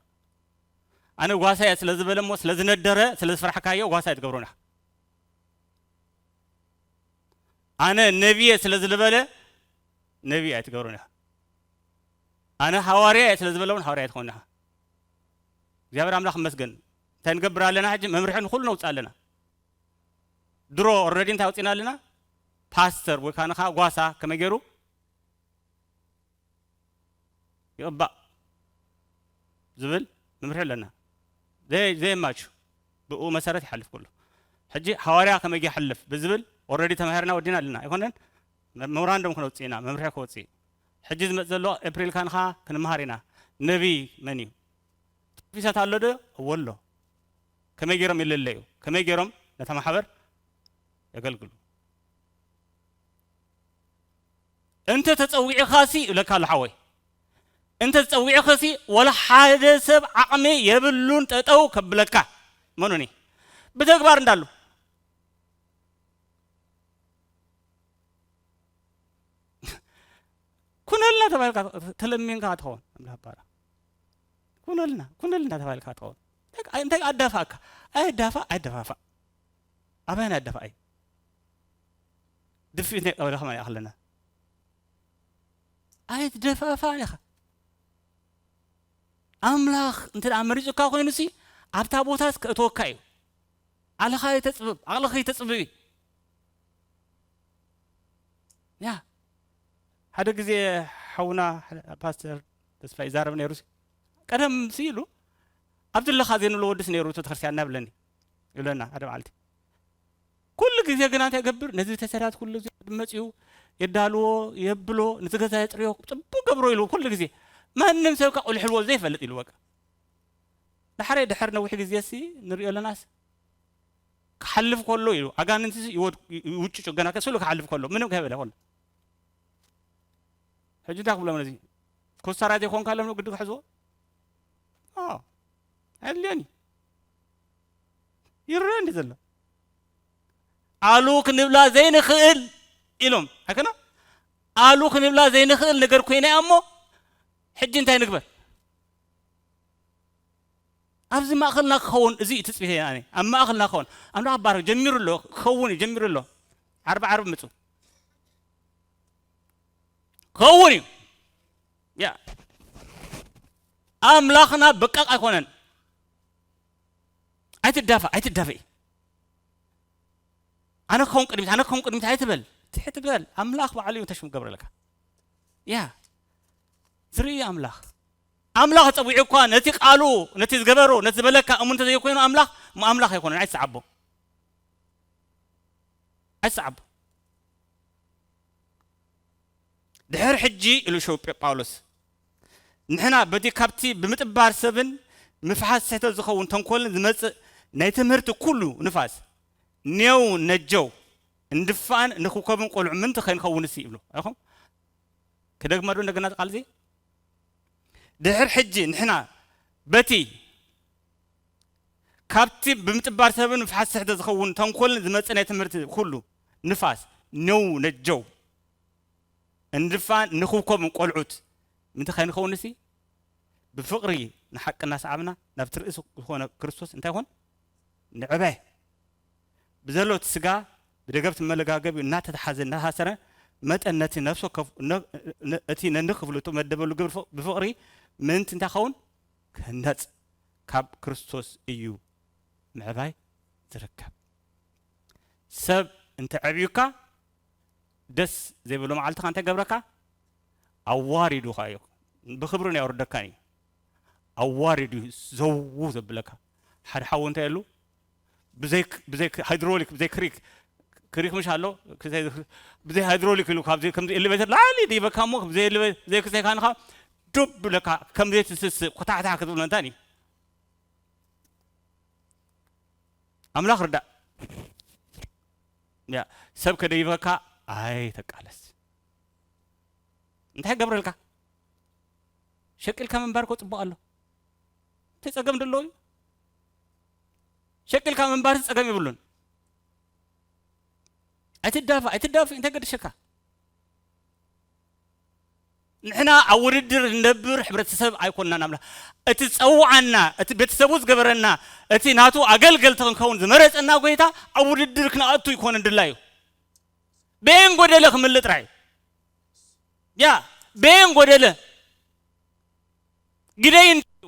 ኣነ ጓሳ እየ ስለ ዝበለ እሞ፣ ስለ ዝነደረ፣ ስለ ዝፈራሕካዮ ጓሳ እየ ትገብሮን ኢኻ። ኣነ ነቢ እየ ስለ ዝበለ፣ ነቢ ኣይትገብሮን ኢኻ። ኣነ ሃዋርያ እየ ስለ ዝበለ እውን ሃዋርያ ኣይትኸውን ኢኻ። እግዚኣብሔር ኣምላኽ ይመስገን። እንታይ ንገብር ኣለና ሕጂ? መምርሒ ንኹሉ ነውፅእ ኣለና። ድሮ ኦልሬዲ እንታይ ኣውፂና ኣለና? ፓስተር ወይ ከዓ ንኻ ጓሳ ከመይ ገይሩ ይቕባእ ዝብል መምርሒ ኣለና። ዘይ-፣ ዘየማቹ ብኡ መሰረት ይሓልፍ ኩሉ። ሕጂ ሃዋርያ ከመይ ይሓልፍ ብዝብል ኦልሬዲ ተማሂርና ወዲና ኣለና። ኣይኮነን? መ-፣ መሞራንደም ክነውፅእ ኢና፣ መምርሒ ክወፅእ እዩ። ሕጂ ዝመፅ ዘሎ ኤፕሪል ካንኻ ክንመሃር ኢና። ነቢይ መን እዩ? ኦፊሳት ኣሎ ዶ? እወ ኣሎ። ከመይ ገይሮም ይለለዩ? ከመይ ገይሮም ነታ ማሕበር የገልግሉ? እንተ ተጸዊዕኻሲ ይብለካ ኣሎ ሓወይ። እንተ ተጸዊዕኻሲ ወላ ሓደ ሰብ ዓቕሚ የብሉን ጠጠው ከብለካ። መኑኒ? ብተግባር እንዳሉ። ኩነልና ተባሂልካ ተለሚንካ ትኸውን። ኣምላኽ ባራ። ኩነልና፣ ኩነልና ተባሂልካ ትኸውን። እንታይ፣ እንታይ ኣዳፋእካ? ኣይዳፋእ፣ ኣይደፋፋእ። ኣበይን ኣዳፋእ እዩ? ድፍኢት ናይ ቀበሌ ከማን ይኣኽለና። ኣይትደፋፋእን ኢኻ። ኣምላኽ እንተ ደኣ መሪጹካ ኮይኑሲ፣ ኣብታ ቦታስ ከእትወካ እዩ። ዓለኻ ይተጽብብ፣ ዓቕልኺ ይተጽብብ እዩ። ያ፣ ሓደ ግዜ ሓውና ፓስተር ተስፋ ይዛረብ ነይሩ። ቀደም ሲ ኢሉ፣ "ኣብዚ ኣለኻ ዘይንብሎ ወድስ ነይሩ ቤተክርስትያን" እናብለኒ ይብለና ሓደ መዓልቲ። ኩሉ ግዜ ግና እንታይ ይገብር? ነዚ ቤተሰባት ኩሉ ግዜ መጽኡ የዳልዎ፣ የብሎ፣ ነቲ ገዛ የጽርዮ፣ ጽቡቅ ገብሮ ኢሉ ኩሉ ግዜ። ማንም ሰብ ከኣ ቁልሕልዎ ዘይፈልጥ ኢሉ በቃ። ዳሕራይ ድሕር ነዊሕ ግዜ ሲ ንሪኦ ኣለናስ፣ ክሓልፍ ከሎ ኢሉ፣ ኣጋንንቲ ሲ ይወድ-፣ ይውጭጩ፣ ገና ከስሉ ክሓልፍ ከሎ፣ ምንም ከይበለ ከሎ። ሕጂ እንታይ ክብሎም ነዚ? ኮስታራ ዘይኮንካ ኢሎም ግዲ ክሕዝዎ? ኣዎ። ኣየድልዮን እዩ። ይረአ እንዲ ዘሎ። ኣሉ ክንብላ ዘይንኽእል ኢሎም። ኣይኮነ? ኣሉ ክንብላ ዘይንኽእል ነገር ኮይና እያ እሞ፣ ሕጂ እንታይ ንግበር? ኣብዚ ማእኸልና ክኸውን፣ እዚ እዩ ትጽቢተይ ኣነ። ኣብ ማእኸልና ክኸውን። ኣምላኽ ባረክ፣ ጀሚሩ ኣሎ፣ ክኸውን እዩ፣ ጀሚሩ ኣሎ። ዓርቢ ዓርቢ ምጹ። ክኸውን እዩ። ያ። ኣምላኽና በቃቕ ኣይኮነን። ኣይትዳፋእ፣ ኣይትዳፈኢ። ኣነ ክኸውን ቅድሚት ኣነ ክኸውን ቅድሚት ኣይትበል። ትሕት በል። ኣምላኽ ባዕሉ እዩ ተሽሙ ገብረለካ። ያ ዝርኢ ኣምላኽ ኣምላኽ ጸዊዑ እኳ ነቲ ቃሉ ነቲ ዝገበሮ ነቲ ዝበለካ እሙን እንተዘይኮይኑ ኣምላኽ እሞ ኣምላኽ ኣይኮነን። ኣይትስዓቦ ኣይትስዓቦ። ድሕር ሕጂ ኢሉ ሸው ጳውሎስ ንሕና በቲ ካብቲ ብምጥባር ሰብን ምፍሓስ ስሕተት ዝኸውን ተንኮልን ዝመጽእ ናይ ትምህርቲ ኩሉ ንፋስ ኔው ነጀው እንድፋን ንክኮብን ቆልዑ ምንቲ ከይንኸውን ሲ ይብሉ ኣይኹም። ክደግመ ዶ እንደገና ቃል እዚ ድሕር ሕጂ ንሕና በቲ ካብቲ ብምጥባር ሰብን ምፍሓስ ስሕተት ዝኸውን ተንኮልን ዝመጽእ ናይ ትምህርቲ ኩሉ ንፋስ ኔው ነጀው እንድፋን ንኽብኮምን ቆልዑት ምንቲ ከይንኸውን ሲ ብፍቕሪ ንሓቂ እናሰዓብና ናብቲ ርእሲ ዝኾነ ክርስቶስ እንታይ ይኹን ንዕበ። ብዘሎ እቲ ስጋ ብደገብቲ መለጋገቢኡ እናተተሓዘ እናተኣሰረ መጠን ነቲ ነፍሲ ወከፍ ነ- ነ- እቲ ነንክፍሉ እተመደበሉ ግብሪ ፍቕ- ብፍቕሪ ምእንቲ እንታይ ኸውን ክህነጽ ካብ ክርስቶስ እዩ ምዕባይ ዝርከብ። ሰብ እንተ ዕብዩካ ደስ ዘይብሎ መዓልትኻ እንታይ ገብረካ? ኣዋሪዱኻ እዩ። ብክብሪ ናይ ኣውርደካን እዩ። ኣዋሪዱ እዩ ዘው ዘብለካ። ሓደ ሓው እንታይ ኣሉ ብዘይ ብዘይ ሃይድሮሊክ ብዘይ ክሪክ ክሪክ ምሽ ኣሎ ብዘይ ሃይድሮሊክ ኢሉ ካብዚ ከምዚ ኤሌቬተር ላዕሊ ድይበካ እሞ ብዘይ ኤሌቬተር ዘይክሰይካ ንኻ ዱብ ብለካ ከምዘይ ትስስእ ኩታሕታሕ ክትብሎ እንታይ እዩ? ኣምላኽ ርዳእ። ያ ሰብ ከደይበካ ኣይተቃለስ። እንታይ ገብረልካ? ሸቂልካ ምንባር እኮ ጽቡቕ ኣሎ። እንታይ ጸገም ደሎ እዩ? ሸቂልካ ምንባር ጸገም ይብሉን። ኣይትዳፋ ኣይትዳፊ እንታይ ገድሸካ? ንሕና ኣብ ውድድር ንነብር ሕብረተሰብ ኣይኮንናን። ኣምላኽ እቲ ዝጸውዓና እቲ ቤተሰቡ ዝገበረና እቲ ናቱ ኣገልገልቲ ክንከውን ዝመረጸና ጎይታ ኣብ ውድድር ክንኣቱ ኣይኮነን ድላዩ። በየን ጎደለ ክምልእ ጥራይ ያ በየን ጎደለ ግደይ እንድዩ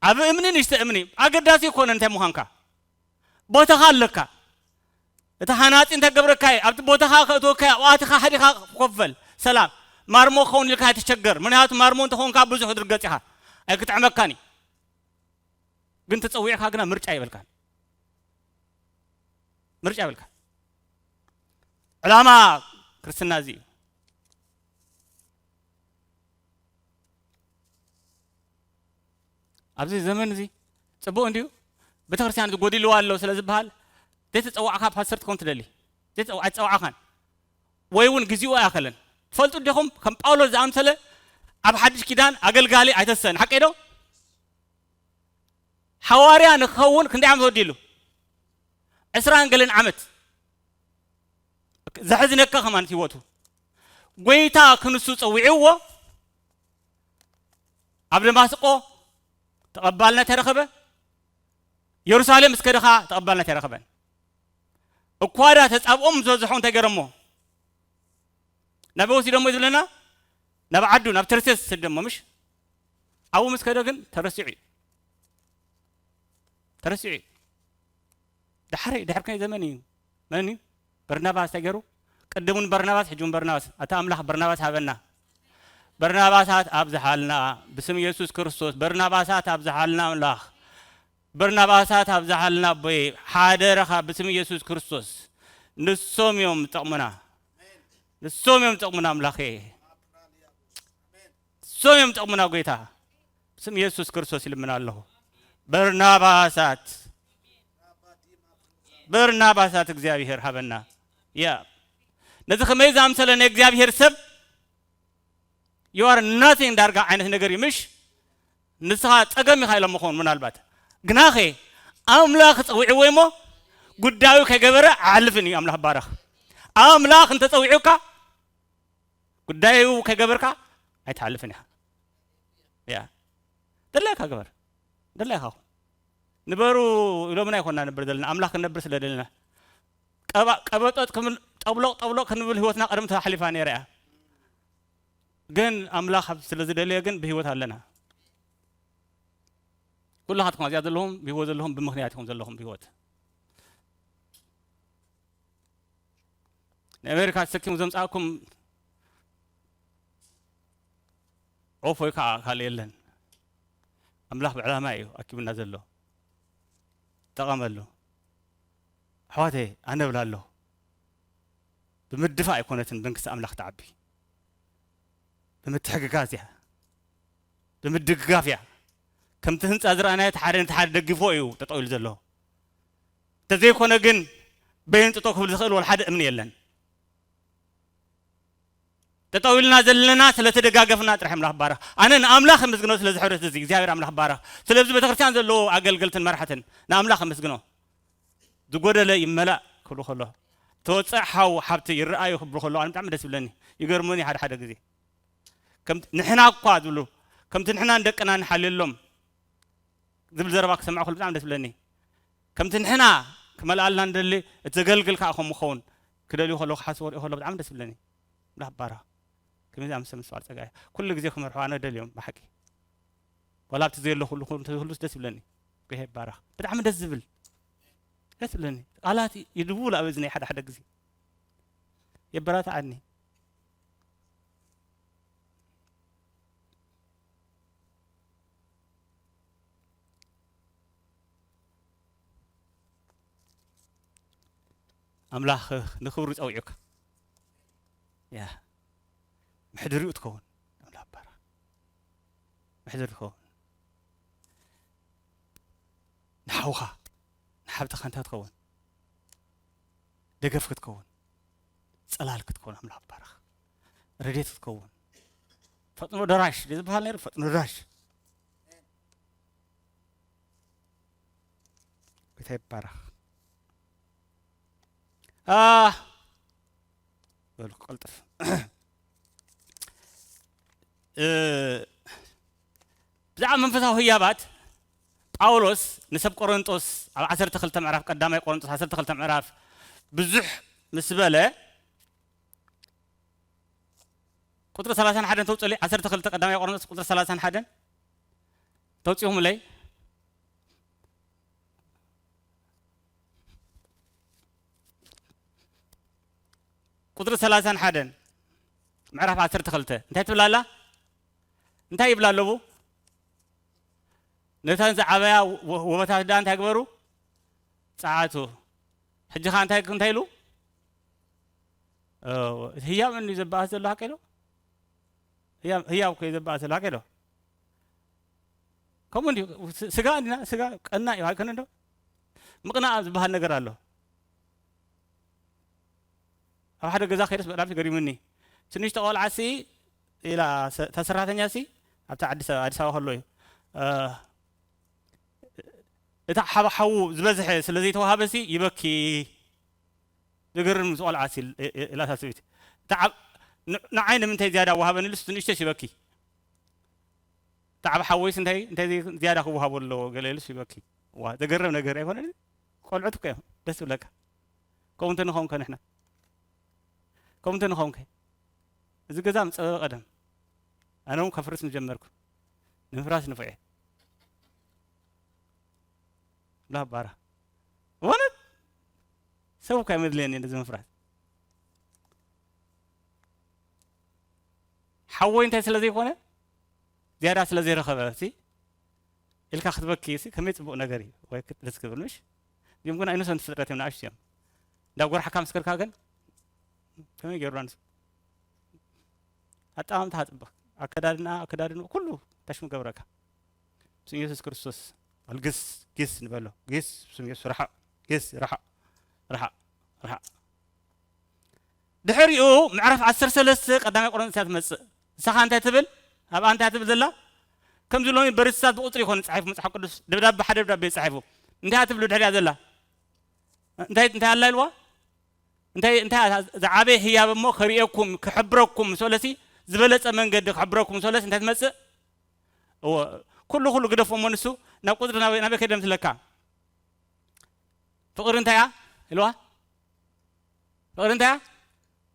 ኣብ እምኒ ንሽተ እምኒ ኣገዳሲ ይኮነ እንታይ ምዃንካ ቦታኻ ኣለካ። እቲ ሃናጺ እንተ ገብረካ እዩ ኣብቲ ቦታኻ ከእትወካ ኣብኡ ኣቲኻ ሓዲኻ ኮፈል ሰላም ማርሞ ክኸውን ኢልካ ኣይትሸገር። ምክንያቱ ማርሞ እንተኾንካ ብዙሕ ድርገጽ ኢኻ ኣይክጥዕመካን እዩ። ግን ተጸዊዕካ ግና ምርጫ ይበልካን ምርጫ ይበልካ። ዕላማ ክርስትና እዚ እዩ። ኣብዚ ዘመን እዚ ጽቡቕ እንድዩ ቤተክርስትያን ዝጎዲልዋ ኣሎ ስለ ዝበሃል ዘይተጸዋዕካ ፓስተር ትኸውን ትደሊ ኣይተጸዋዕካን ወይ እውን ግዜኡ ኣይኣኸለን። ትፈልጡ ዲኹም ከም ጳውሎስ ዝኣምሰለ ኣብ ሓድሽ ኪዳን ኣገልጋሊ ኣይተሰን ሓቀይ ዶ? ሓዋርያ ንክኸውን ክንደይ ዓመት ወዲሉ? ዕስራን ገለን ዓመት ዘሕዝነካ ከማን ህይወቱ ጎይታ ክንሱ ጸዊዕዎ ኣብ ደማስቆ ተቐባልነት ኣይረኸበ። የሩሳሌም እስከ ድኻ ተቐባልነት ኣይረኸበን። እኳዳ ተጻብኦም ዝበዝሖ እንታይ ገረሞ ናብ ወሲዶሞ ዝብለና ናብ ዓዱ ናብ ተርሴስ ሰደሞ ምሽ ኣብኡ ምስ ከደ ግን ተረሲዑ እዩ ተረሲዑ እዩ። ዳሕረይ ድሕር ከይ ዘመን እዩ መን እዩ በርናባስ ተገሩ ቅድሙን በርናባስ ሕጁን በርናባስ ኣታ ኣምላኽ በርናባስ ሃበና። በርናባሳት ኣብዝሓልና ብስም ኢየሱስ ክርስቶስ በርናባሳት ኣብዝሓልና ኣምላኽ በርናባሳት ኣብዝሓልና ኣቦይ ሓደረኻ ብስም ኢየሱስ ክርስቶስ ንሶም እዮም ጠቕሙና ንሶም እዮም ጠቕሙና ኣምላኸ ንሶም እዮም ጠቕሙና ጎይታ ብስም ኢየሱስ ክርስቶስ ይልምና ኣለኹ። በርናባሳት በርናባሳት እግዚኣብሔር ሃበና። ያ ነዚ ከመይ ዝኣምሰለ ናይ እግዚኣብሔር ሰብ you are nothing ዳርጋ ዓይነት ነገር እዩ ምሽ ንስኻ ጸገም ኢኻ ኢሎም ምኾን ምናልባት ግናኸ ኣምላኽ ጸዊዕዎ እሞ ጉዳዩ ከይገበረ ኣሕልፍን እዩ ኣምላኽ ባረኽ ኣምላኽ እንተጸዊዑካ ጉዳዩ ከይገበርካ ኣይትሓልፍን ኢኻ ያ ደላይካ ግበር ደላይካ ንበሩ ኢሎምና ይኮና ነብር ዘለና ኣምላኽ ክንነብር ስለ ደለና ቀበጦጥ ክብል ጠብሎቅ ጠብሎቅ ክንብል ህይወትና ቀደም ተሓሊፋ ነይራ እያ ግን ኣምላኽ ስለ ዝደለየ ግን ብህይወት ኣለና ኩላኻትኩም ኣብዚኣ ዘለኹም፣ ብህይወት ዘለኹም ብምኽንያት ኢኹም ዘለኹም ብህይወት። ንኣሜሪካ ተሰኪሙ ዘምጻእኩም ዑፍ ወይ ከዓ ካልእ የለን። ኣምላኽ ብዕላማ እዩ ኣኪቡና ዘሎ። ጠቐመሉ። ኣሕዋተይ፣ ኣነ እብላ ኣለኹ። ብምድፋእ ኣይኮነትን መንግስቲ ኣምላኽ ትዓቢ። ብምትሕግጋዝ እያ። ብምድግጋፍ እያ። ከምቲ ህንጻ ዝረኣናዮ እቲ ሓደ ነቲ ሓደ ደግፎ እዩ ጠጠው ኢሉ ዘሎ። እንተዘይኮነ ግን በይኑ ጠጠው ክብል ዝኽእል ወላ ሓደ እምኒ የለን። ጠጠው ኢልና ዘለና ስለ ተደጋገፍና ጥራሕ ኣምላኽ ባረኽ። ኣነ ንኣምላኽ ኣመስግኖ ስለዚ ሕብረት እዚ እግዚኣብሔር ኣምላኽ ባረኽ። ስለዚ ቤተክርስትያን ዘለዎ ኣገልገልትን መራሕትን ንኣምላኽ ኣመስግኖ። ዝጎደለ ይመላእ ክብሉ ከሎ፣ ተወፅእ ሓው ሓብቲ ይረኣዩ ክብሉ ከሎ ኣነ ብጣዕሚ ደስ ይብለኒ። ይገርሙኒ ሓደ ሓደ ግዜ። ከምቲ ንሕና እኳ ዝብሉ፣ ከምቲ ንሕና ንደቅና ንሓልየሎም ዝብል ዘረባ ክሰምዕ ከሎ ብጣዕሚ ደስ ይብለኒ። ከምቲ ንሕና ክመልኣልና ንደሊ፣ እቲ ዘገልግል ከዓ ከምኡ ክኸውን ክደልዩ ከለዉ ክሓስቡ ክሪኦ ከሎ ብጣዕሚ ደስ ይብለኒ። ኣምላኽ ይባረኽ። ከመይ ዝኣመሰለ ምስትውዓል ጸጋ እዩ። ኩሉ ግዜ ክመርሑ ኣነ ደልዮም ብሓቂ። ዋላ ኣብቲ ዘየለኹሉ ኩሉ እንተዝህሉስ ደስ ይብለኒ። ጌታ ይባረኽ። ብጣዕሚ ደስ ዝብል። ደስ ይብለኒ። ቃላት ይድውል ኣብ እዝነይ ሓደ ሓደ ግዜ። የበራትዓኒ። ኣምላኽ ንኽብሩ ጸዊዑካ። ያ። ምሕደሪኡ ትኸውን። ኣምላኽ ይባረኽ። ምሕደሪ ትኸውን። ንሓውኻ፣ ንሓብትኻ እንታይ ክትኸውን? ደገፍ ክትከውን፣ ጸላል ክትከውን ኣምላኽ ይባረኽ። ረድኤት ክትከውን። ፈጥኖ ደራሽ ዝበሃል ነይሩ፣ ፈጥኖ ደራሽ። ጌታ ይባረኽ። አ፣ በሉ ክቀልጥፍ። እ፣ ብዛዕባ መንፈሳዊ ህያባት ጳውሎስ ንሰብ ቆሮንጦስ ኣብ ዓሰርተ ክልተ ምዕራፍ፣ ቀዳማይ ቆሮንጦስ ዓሰርተ ክልተ ምዕራፍ ብዙሕ ምስ በለ፣ ቁጽሪ ሰላሳን ሓደን ተውጽእለይ፣ ዓሰርተ ክልተ ቀዳማይ ቆሮንጦስ ቁጽሪ ሰላሳን ሓደን ተውጽእኹምለይ። ቁጽሪ ሰላሳን ሓደን ምዕራፍ ዓሰርተ ክልተ እንታይ ትብል ኣላ? እንታይ ይብላ ኣለዉ? ነተን ዝዓበያ ወ-፣ ወበታት ደኣ እንታይ ግበሩ? ጸዓቱ። ሕጂ ኸኣ እንታይ፣ እንታይ ኢሉ? እ፣ ህያብ እንድዩ ዘበኣስ ዘሎ ሓቂ ዶ? ህያብ፣ ህያብ እኮ እዩ ዘበኣስ ዘሎ ሓቂ ዶ? ከምኡ እንድዩ። ስ-፣ ስጋ እንዲና፣ ስጋ ቀናእ እዩ ኣይኮነን ዶ? ምቕናእ ዝበሃል ነገር ኣሎ። ኣብ ሓደ ገዛ ከይደስ ብጣዕሚ ገሪሙኒ። ትንሽቲ ቆልዓሲ ኢላ ሰ-፣ እታ ሰራሕተኛሲ ኣብታ ዓዲ ሰ-፣ ኣዲስ ኣበባ ከሎ እዩ። እ፣ እታ ሓው-፣ ሓዉ ዝበዝሐ ስለ ዘይተዋሃበሲ ይበኪ። ዝገርም ምስ ቆልዓሲ ኢል-፣ ኢ-፣ ኢ-፣ ኢላታ ሰበይቲ። እታ ዓብ-፣ ን-፣ ንዓይ ንምንታይ ዝያዳ ወሃበኒ ኢሉስ ትንሽቶስ ይበኪ። እታ ዓብ ሓወይስ እንታይ፣ እንታይ ዘይ-፣ ዝያዳ ክወሃቦ ኣለዎ ገለ ኢሉስ ይበኪ። ዋ፣ ዘገርም ነገር ኣይኮነን? ቆልዑት እኮ እዮም፣ ደስ ዝብለካ። ከምኡ እንተንኸውን ከ ንሕና? ከምኡ እንተንኸውን ከ? እዚ ገዛ ምጸበበ ቀደም። ኣነ እውን ከፍርስ ምጀመርኩ። ንምፍራስ ንፉዕ እየ። ብላ ባራ። እውነት? ሰብ እኮ ኣይመድልየኒ ነዚ ምፍራስ። ሓወይ እንታይ ስለ ዘይኮነ? ዝያዳ ስለ ዘይረኸበ፣ ሲ? ኢልካ ክትበኪ፣ ሲ? ከመይ ጽቡቕ ነገር እዩ። ወይ ክት-፣ ደስ ክብል፣ ምሽ? እዚኦም ግን ኣይነሶን ፍጥረት እዮም፣ ንኣሽቱ እዮም። እንዳ ጎርሓካ ምስ ከድካ ግን፣ ከመይ ገይሩ ንሱ? ኣጠማምታ ጽቡቕ። ኣከዳድና፣ ኣከዳድንኡ ኩሉ ታሽሙ ገብረካ። ብስም ኢየሱስ ክርስቶስ፣ በል ግስ፣ ግስ ንበሎ። ግስ፣ ብስም ኢየሱስ፣ ርሓቕ፣ ግስ፣ ርሓቕ፣ ርሓቕ፣ ርሓቕ። ድሕሪኡ ምዕራፍ ዓሰርተ ሰለስተ ቀዳማይ ቆሮንቶስ እያ ትመጽእ። ንስኻ እንታይ ትብል? ኣብኣ እንታይ ትብል ዘላ? ከምዚ ሎሚ በሪስታት ብቁጽሪ ይኮኑ ጻሒፉ መጽሓፍ ቅዱስ፣ ደብዳቤ ሓደ ደብዳቤ ጻሒፉ። እንታይ ትብሉ ድሕሪያ ዘላ? እንታይ፣ እንታይ ኣላ ኢልዋ? እንታይ፣ እንታይ ዝዓበየ ህያብ እሞ ከርእየኩም፣ ክሕብረኩም ምስ በለሲ፣ ዝበለጸ መንገዲ ክሕብረኩም ምስ በለሲ እንታይ ትመጽእ? እወ፣ ኩሉ፣ ኩሉ ግደፎ እሞ ንሱ ናብ ቁጽሪ ናበይ፣ ናበይ ከይደ ምስለካ? ፍቕሪ እንታይ እያ ኢልዋ? ፍቕሪ እንታይ እያ?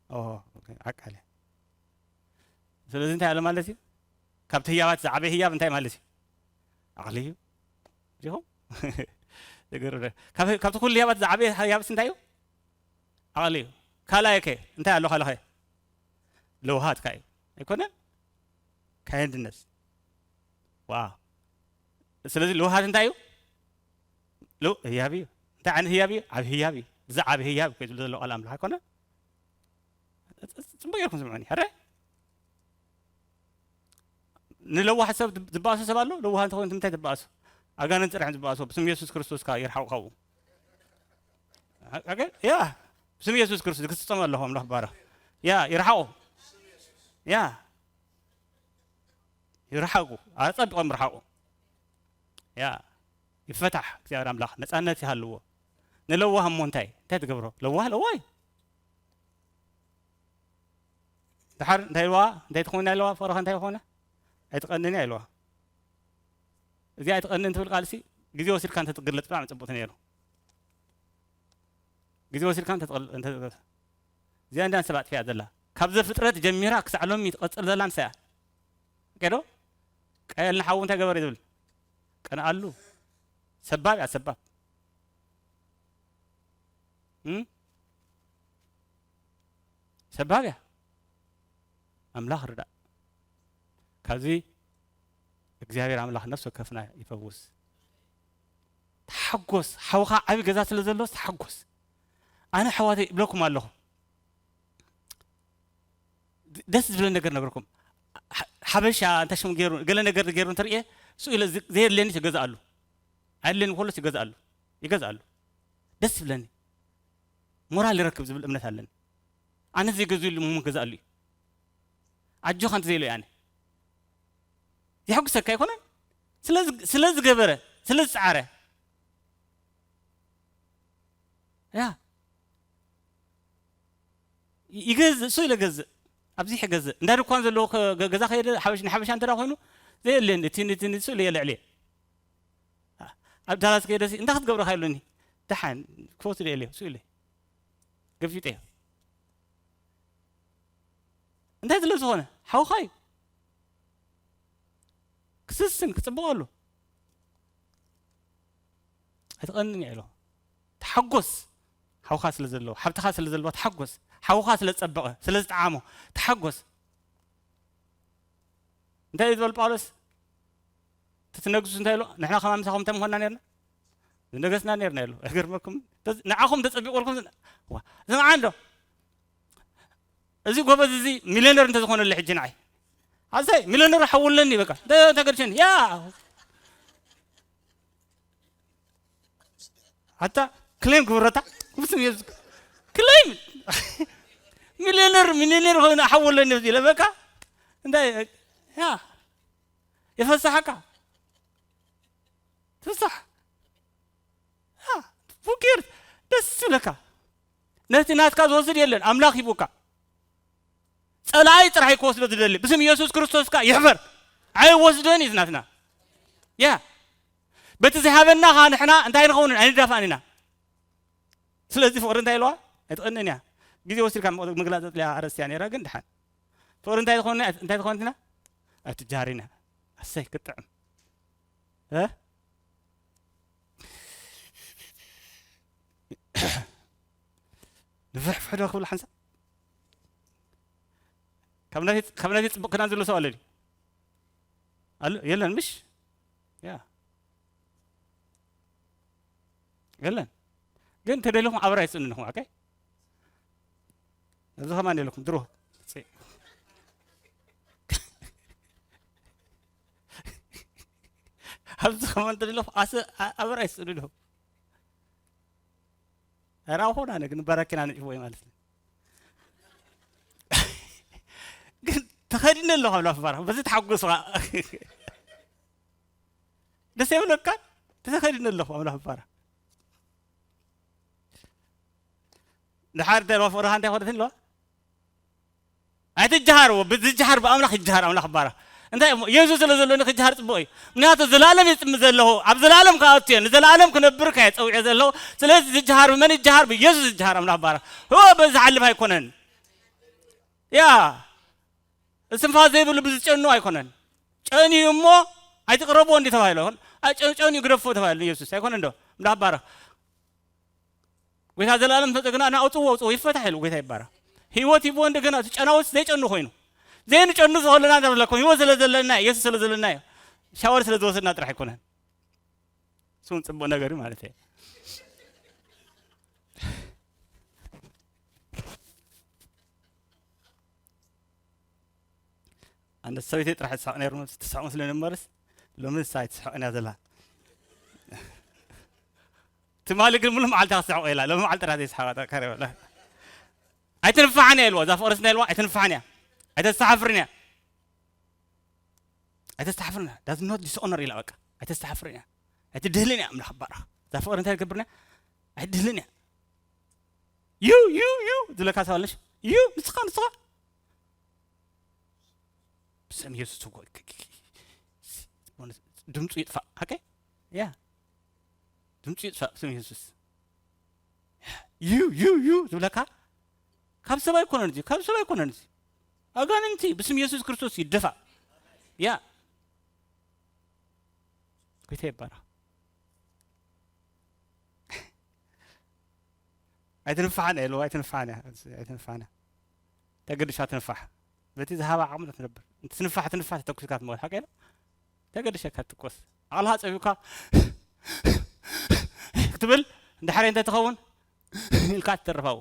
ኦ፣ ኦኬ፣ ዓቃል እያ። ስለዚ እንታይ ኣለ ማለት እዩ? ካብቲ ህያባት ዝዓበየ ህያብ እንታይ ማለት እዩ? ዓቕሊ እዩ። ዲኹም? ዝገርም። ካብ፣ ካብቲ ኩሉ ህያባት ዝዓበየ ህያብስ እንታይ እዩ? ዓቕሊ እዩ። ካልኣይ ከ እንታይ ኣሎ ካልኣኸ? ለውሃት ከ እዩ። ኣይኮነን? ካይንድነስ። ዋው። ስለዚ ለውሃት እንታይ እዩ? ለው-፣ ህያብ እዩ። እንታይ ዓይነት ህያብ እዩ? ዓቢ ህያብ እዩ። እዚ ዓቢ ህያብ እኮ እዩ ዝብል ዘሎ ቃል ኣምላኽ ኣይኮነን? ጽ-፣ ጽ-፣ ጽቡቅ ጌርኩም ስምዑኒ። ሕረ? ንለዋህ ሰብ ዝብ-፣ ዝበኣሶ ሰብ ኣሎ? ለዋህ እንተኾይኑ እንታይ ትበኣሱ? ኣጋንንት ጥራሕ ዝበኣሶ፣ ብስም የሱስ ክርስቶስ ከኣ ይርሓቑ ካብኡ። ኣገ-፣ ያ፣ ብስም የሱስ ክርስቶስ ክስጸም ኣለኹ፣ ኣምላኽ ባረኽ። ያ፣ ይርሓቑ። ያ፣ ይርሓቑ። ኣጸቢቖም ይርሓቑ። ያ፣ ይፈታሕ እግዚኣብሔር ኣምላኽ፣ ነጻነት ይሃልዎ። ንለዋህ እሞ እንታይ? እንታይ ትገብሮ? ለዋህ፣ ለዋህ እዩ። ድሓር እንታይ ኢልዋ? እንታይ ትኾን ኢልዋ? ፍቕርኻ እንታይ ይኾነ? ኣይትቐንኒ ኢልዋ። እዚኣ ኣይትቐንኒ ትብል ቃልሲ ግዜ ወሲድካ እንተትግለጽ ብጣዕሚ ጽቡቕቲ ነይሩ። ግዜ ወሲድካ እንተትቕል-፣ እንተ-፣ እዚኣ እንዳ ሰብ ኣጥፊኣ ዘላ። ካብ ዘፍጥረት ጀሚራ ክሳዕ ሎሚ ትቐጽል ዘላ ንሳ እያ። ኦኬ ዶ? ቃየል ንሓዉ እንታይ ገበረ ዝብል? ቀንኣሉ። ሰባብ እያ፣ ሰባብ። እም? ሰባብ እያ። ኣምላኽ ርዳእ። ካብዚ እግዚኣብሔር ኣምላኽ ነፍሲ ወከፍና ይፈውስ። ተሓጎስ። ሓውኻ ዓቢ ገዛ ስለ ዘሎስ ተሓጎስ። ኣነ ኣሕዋተይ እብለኩም ኣለኹ። ድ-፣ ደስ ዝብለ ነገር ነግረኩም። ሓ-፣ ሓበሻ እንታይ ሽሙ ገይሩ፣ ገለ ነገር ገይሩ እንተርእየ፣ ስኡ ኢለ ዝ-፣ ዘየድልየኒ ይገዝኣሉ። ኣየድልየኒ ከሎስ ይገዝኣሉ። ይገዝኣሉ። ደስ ዝብለኒ። ሞራል ይረክብ ዝብል እምነት ኣለኒ። ኣነ ዘይገዝኡሉ እሞ ክገዝኣሉ እዩ። ኣጆኻ እንተ ዘይኢሉ ኣነ። የሐጉሰካ ኣይኮነን? ስለ ዝ-፣ ስለ ዝገበረ፣ ስለ ዝጸዓረ። ያ። ይ-፣ ይገዝእ፣ እሱ ኢለ ገዝእ። ኣብዚሕ ይገዝእ። እንዳ ድኳን ዘለዎ ከ-፣ ገ-፣ ገዛ ከየደ፣ ሓበሽ-፣ ንሓበሻ እንተ ደኣ ኮይኑ፣ ዘየለን፣ እቲ፣ እቲ፣ እቲ፣ እሱ ኢለ የልዕልየ። ኣብ ዳላስ ከየደሲ፣ እንታይ ክትገብሮ ኢኻ ኢሉኒ። ደሓን፣ ክፈቱ ዶ የለ፣ እሱ ኢለ። ገፊጠዮ። እንታይ ስለ ዝኾነ? ሓውኻ እዩ። ክስስን ክጽብቐሉ። ኣይትቐንን እያ ኢሎ። ተሓጎስ። ሓውኻ ስለ ዘለዎ፣ ሓብትኻ ስለ ዘለዎ ተሓጎስ። ሓውኻ ስለ ዝጸበቐ፣ ስለ ዝጠዓሞ ተሓጎስ። እንታይ እዩ ዝበል ጳውሎስ? ትትነግሱ እንታይ ኢሎ? ንሕና ከማን ምሳኹም እንተ ምኾንና ነርና? ዝነገስና ነርና ኢሎ። ኣይገርመኩም? ተዝ-፣ ንዓኹም ተጸቢቑልኩም ዝን-፣ ዋ፣ ስምዓ እንዶ። እዚ ጎበዝ እዚ ሚልዮነር እንተ ዝኾነሉ ሕጂ ንዓይ። ኣሰይ፣ ሚልዮነር ሓውለኒ በቃ። እንተ-፣ እንተ ገድሸኒ፣ ያ። ኣታ ክሌም ግብረታ፣ ብስም የሱስ ክሌም። ሚልዮነር፣ ሚልዮነር ኮይኑ ሓውለኒ ኢለ በቃ። እንታይ፣ ያ። የፈሳሓካ። ትፍሳሕ። ያ፣ who cares? ደስ ይብለካ። ነቲ ናትካ ዝወስድ የለን፣ ኣምላኽ ሂቡካ። ጸላኢ ጥራሕ እዩ ክወስዶ ዝደሊ። ብስም ኢየሱስ ክርስቶስ ከኣ ይሕፈር። ኣይወስዶን እዩ ናትና። ያ። በቲ ዝሃበና ከኣ ንሕና እንታይ ንኸውን? ኣይንዳፋእን ኢና። ስለዚ ፍቕሪ እንታይ ኢልዋ? ኣይትቐንን እያ። ግዜ ወሲድካ ም-፣ ምግላጽ ዘድልያ ኣርእስቲ እያ ነይራ፣ ግን ድሓን። ፍቕሪ እንታይ ዝኾነ፣ እንታይ ዝኾነት ኢና? ኣይትጃሃር ኢና። ኣሰይ፣ ክጥዕም። እ? ንፍሕፍሕ ዶ ክብል ሓንሳብ? ካብ ናተይ፣ ካብ ናተይ ጽቡቕ ክዳን ዘሎ ሰብ ኣሎ ድዩ? ኣሎ? የለን፣ ምሽ? ያ። የለን። ግን ተደሊኹም ኣበራ ይስእኑ ኣለኹም፣ ኦኬ? ኣብዚ ከማን የለኩም፣ ድሮ። ኣብዚ ከማን ተደሊኹም፣ ኣሰ-፣ ኣ-፣ ኣበራ ይስእኑ ኣለኹም። ኧረ ኣሁን ኣነ ግን በረኪና ነጥፎ ወይ ማለት ነው። ግን ተኸዲነ ኣለኹ ኣብ ላፍ ባራ፣ በዚ ተሓጎስኻ። ደስ ይብለካ? ተኸዲነ ኣለኹ ኣብ ላፍ ባራ። ድሓር እንታይ ኢልዋ ፍቕርኻ እንታይ ኮነት ኢልዋ? ኣይትጀሃር፣ ብዝጀሃር ብኣምላኽ ይጀሃር ኣምላኽ ባራ። እንታይ እሞ? የሱስ ስለ ዘለኒ ክጀሃር ጽቡቕ እዩ። ምክንያቱ ዘላለም እየ ጽሚ ዘለኹ፣ ኣብ ዘላለም ክኣቱ እየ፣ ንዘላለም ክነብር ከየ ጸዊዐ ዘለኹ። ስለዚ ዝጀሃር ብመን ይጀሃር? ብየሱስ ይጀሃር ኣምላኽ ባራ። ሆ፣ በዚ ዝሓልፍ ኣይኮነን። ያ፣ እስትንፋስ ዘይብሉ ብዝጨኑ ኣይኮነን። ጨንዩ እሞ ኣይትቕረብዎ እንዲ ተባሂሉ ኣይኮን? ኣጨንጨን ይግደፎ ተባለ ኢየሱስ ኣይኮነ እንዶ እንዳ ባረኽ። ጌታ ዘላለም ተጠግና እና ኣውጽዎ ኣውጽዎ ይፈታሕ ኢሉ ጌታ ይባረኽ። ህይወት ይቦ እንደገና እቲ ጨናውስ ዘይጨኑ ኮይኑ ዘይንጨኑ ዝኾለና ዘለኩም ህይወት ስለ ዘለና ኢየሱስ ስለ ዘለና እዩ። ሻወር ስለ ዝወሰድና ጥራሕ ኣይኮነን። እሱን ጽቡቅ ነገር እዩ ማለት እዩ። ኣነ ሰበይተይ ጥራሕ ትስሕቕ ነይሩ ትስሕቕ መስለኒ እምበርስ ሎሚ ንሳ ኣይትስሕቕን እያ ዘላ። ትማሊ ግን ሙሉ መዓልቲ ክትስሕቕ ኢላ ሎሚ መዓልቲ ጥራሕ ዘይስሓቐ ጠካሪ ወላ ኣይትንፋዕን እያ ኢልዋ እዛ ፍቕርስ ናይ ኢልዋ ኣይትንፋዕን እያ። ኣይተስተሓፍርን እያ ኣይተስተሓፍርን እያ does not dishonor ኢላ በቃ ኣይተስተሓፍርን እያ። ኣይትድህልን እያ ኣምላኽ ባረኽ። እዛ ፍቕሪ እንታይ ትገብርና ኣይትድህልን እያ። ዩ ዩ ዩ ዝለካ ሰባለሽ ዩ ንስኻ ንስኻ ብስም ኢየሱስ ትጎ ድምፁ ይጥፋእ። ኦኬ ያ ድምፁ ይጥፋእ ብስም ኢየሱስ። ዩ ዩ ዩ ዝብለካ ካብ ሰብ ኣይኮነን እዚ ካብ ሰብ ኣይኮነን እዚ ኣጋንንቲ ብስም ኢየሱስ ክርስቶስ ይደፋእ። ያ ጌታ ይባረኽ። ኣይትንፋሕን እያ ኢልዋ ኣይትንፋሕን እያ ኣይትንፋሕን እያ። ተገድሻ ትንፋሕ በቲ ዝሃባ ዓቕሚ ትነብር። ትንፋሕ ትንፋሕ ተተኩስካ ትመውት ሓቂ ኢለ ተገድሸካ ትኮስ ዓቕልኻ ፀቢብካ ክትብል እንድሕር እንተ ትኸውን ኢልካ ትተርፋው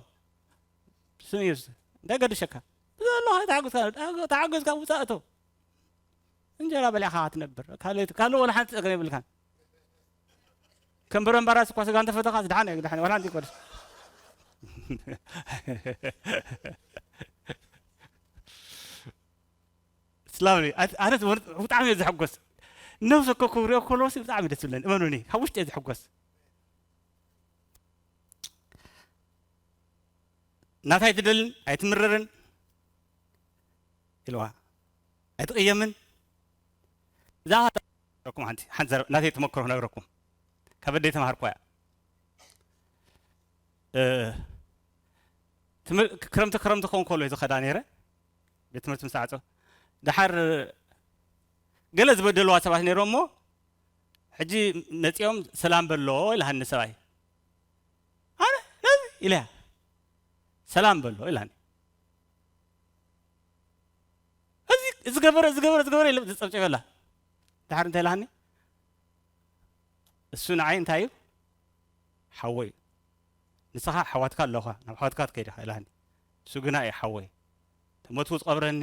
ስም ኢየሱስ እንታይ ገድሸካ ዘሎ ተሓጎስካ ተሓጎስካ ውፃእ እቶ እንጀራ በሊዕኻ ትነብር ካልእ ካልእ ወላ ሓንቲ ፀገም የብልካን። ከም በረምባራስ እኳ ስጋ እንተፈተኻ ዝደሓነ እዩ፣ ዝደሓነ፣ ዋላ ሓንቲ ይኮነስ። ስላም እዩ። ኣት-፣ ኣነ ወር-፣ ብጣዕሚ እየ ዝሕጎስ። ነብሰ እኮ ክብሪኦ ከለዎ ሲ ብጣዕሚ ደስ ዝብለኒ። እመኑኒ፣ ካብ ውሽጢ እየ ዝሕጎስ። ናታይ ትደልን ኣይትምረርን ኢልዋ። ኣይትቕየምን። እዛ ረኩም ሓንቲ፣ ሓንቲ ዘረ-፣ ናተይ ተመክሮ ክነግረኩም። ካብ ኣደይ ተማሃርኩዋ እያ። እ፣ ትምህር-፣ ክረምቲ፣ ክረምቲ ክኸውን ከሎ እዩ ዝኸዳ ነይረ። ቤት ትምህርቲ ምስ ዓጾ። ደሓር ገለ ዝበደልዋ ሰባት ነይሮም እሞ፣ ሕጂ መጺኦም ሰላም በሎ ኢልሃኒ ሰብኣይ። ኣነ ነዚ ኢለያ። ሰላም በሎ ኢልሃኒ። እዚ፣ እዚ ገበረ፣ እዚ ገበረ፣ እዚ ገበረ ኢለ ዝጸብጸበላ። ደሓር እንታይ ኢልሃኒ? እሱ ንዓይ እንታይ እዩ? ሓወይ እዩ። ንስኻ ኣሕዋትካ ኣለኻ፣ ናብ ኣሕዋትካ ትከይድ ኢኻ ኢልሃኒ። እሱ ግና እዩ ሓወይ። ተሞትኩ ዝቐብረኒ፣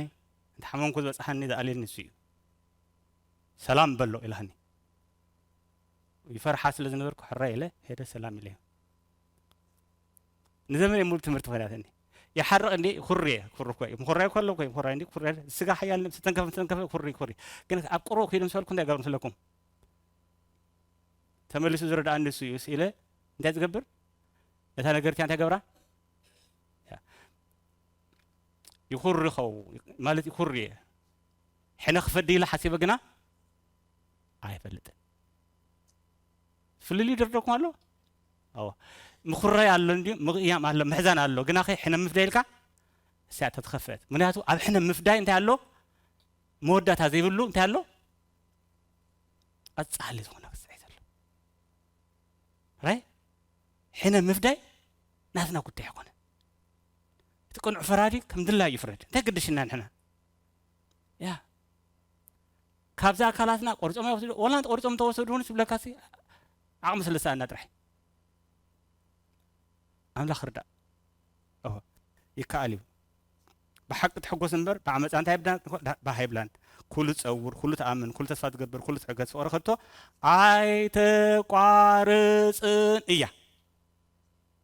እንተሓመምኩ ዝበጽሓኒ፣ ዝኣልየኒ እሱ እዩ። ሰላም በሎ ኢልሃኒ። ይፈርሓ ስለ ዝነበርኩ ሕራይ ኢለ ሄደ ሰላም ኢለዮ። ንዘመን ሙሉ ትምህርቲ ኮይናትኒ። ይሓርቕ እንዲ ኩርየ፣ ኩር እኮ እዩ። ምኹራይ ከሎ እኮ እዩ፣ ምኹራይ እንዲ ኩርየ። ስጋ ሓያል ነብሲ ተንከፍ፣ ተንከፍ፣ ኩሪ፣ ኩሪ። ግን ኣብ ቁሩብ ከይዱ ምስ በልኩ እንታይ ገበሩ ምስለኩም? ተመሊሱ ዝረድኣኒ እሱ እዩ ኢለ እንታይ ዝገብር? እታ ነገር እቲኣ እንታይ ገብራ? ያ። ይኹሪ ኸው-፣ ማለት ይኹሪ እየ። ሕነ ክፈዲ ኢለ ሓሲበ ግና ኣይፈልጥን። ፍልልዩ ደርደኩም ኣሎ? ኣዎ። ምኹራይ ኣሎ እንድዩ፣ ምቕያም ኣሎ፣ ምሕዛን ኣሎ። ግና ኸ ሕነ ምፍዳይ ኢልካ? እዚኣ ተትኸፍአት። ምኽንያቱ ኣብ ሕነ ምፍዳይ እንታይ ኣሎ? መወዳእታ ዘይብሉ እንታይ ኣሎ? ቀጻሊ ዝኾነ ክስዕት ኣሎ። ራይ? ሕነ ምፍዳይ ናትና ጉዳይ ኣይኮነ። እቲ ቅኑዕ ፈራዲ ከም ድላዩ ይፍረድ። እንታይ ግድሽና ንሕና? ያ። ካብዛ ኣካላትና ቆርጾም ይወስዱ፣ ወላ ቆርጾም ተወሰዱ እውን ዝብለካሲ ዓቕሚ ስለ ዝሰኣና ጥራሕ። ኣምላኽ ርዳእ። ኦሆ፣ ይከኣል እዩ። ብሓቂ ትሕጎስ እምበር፣ ብዓመጻ እንታይ ይብላን? ባህ ይብላን። ኩሉ ትጸውር፣ ኩሉ ትኣምን፣ ኩሉ ተስፋ ትገብር፣ ኩሉ ትዕገስ፣ ፍቕሪ ከቶ ኣይተቋርጽን እያ።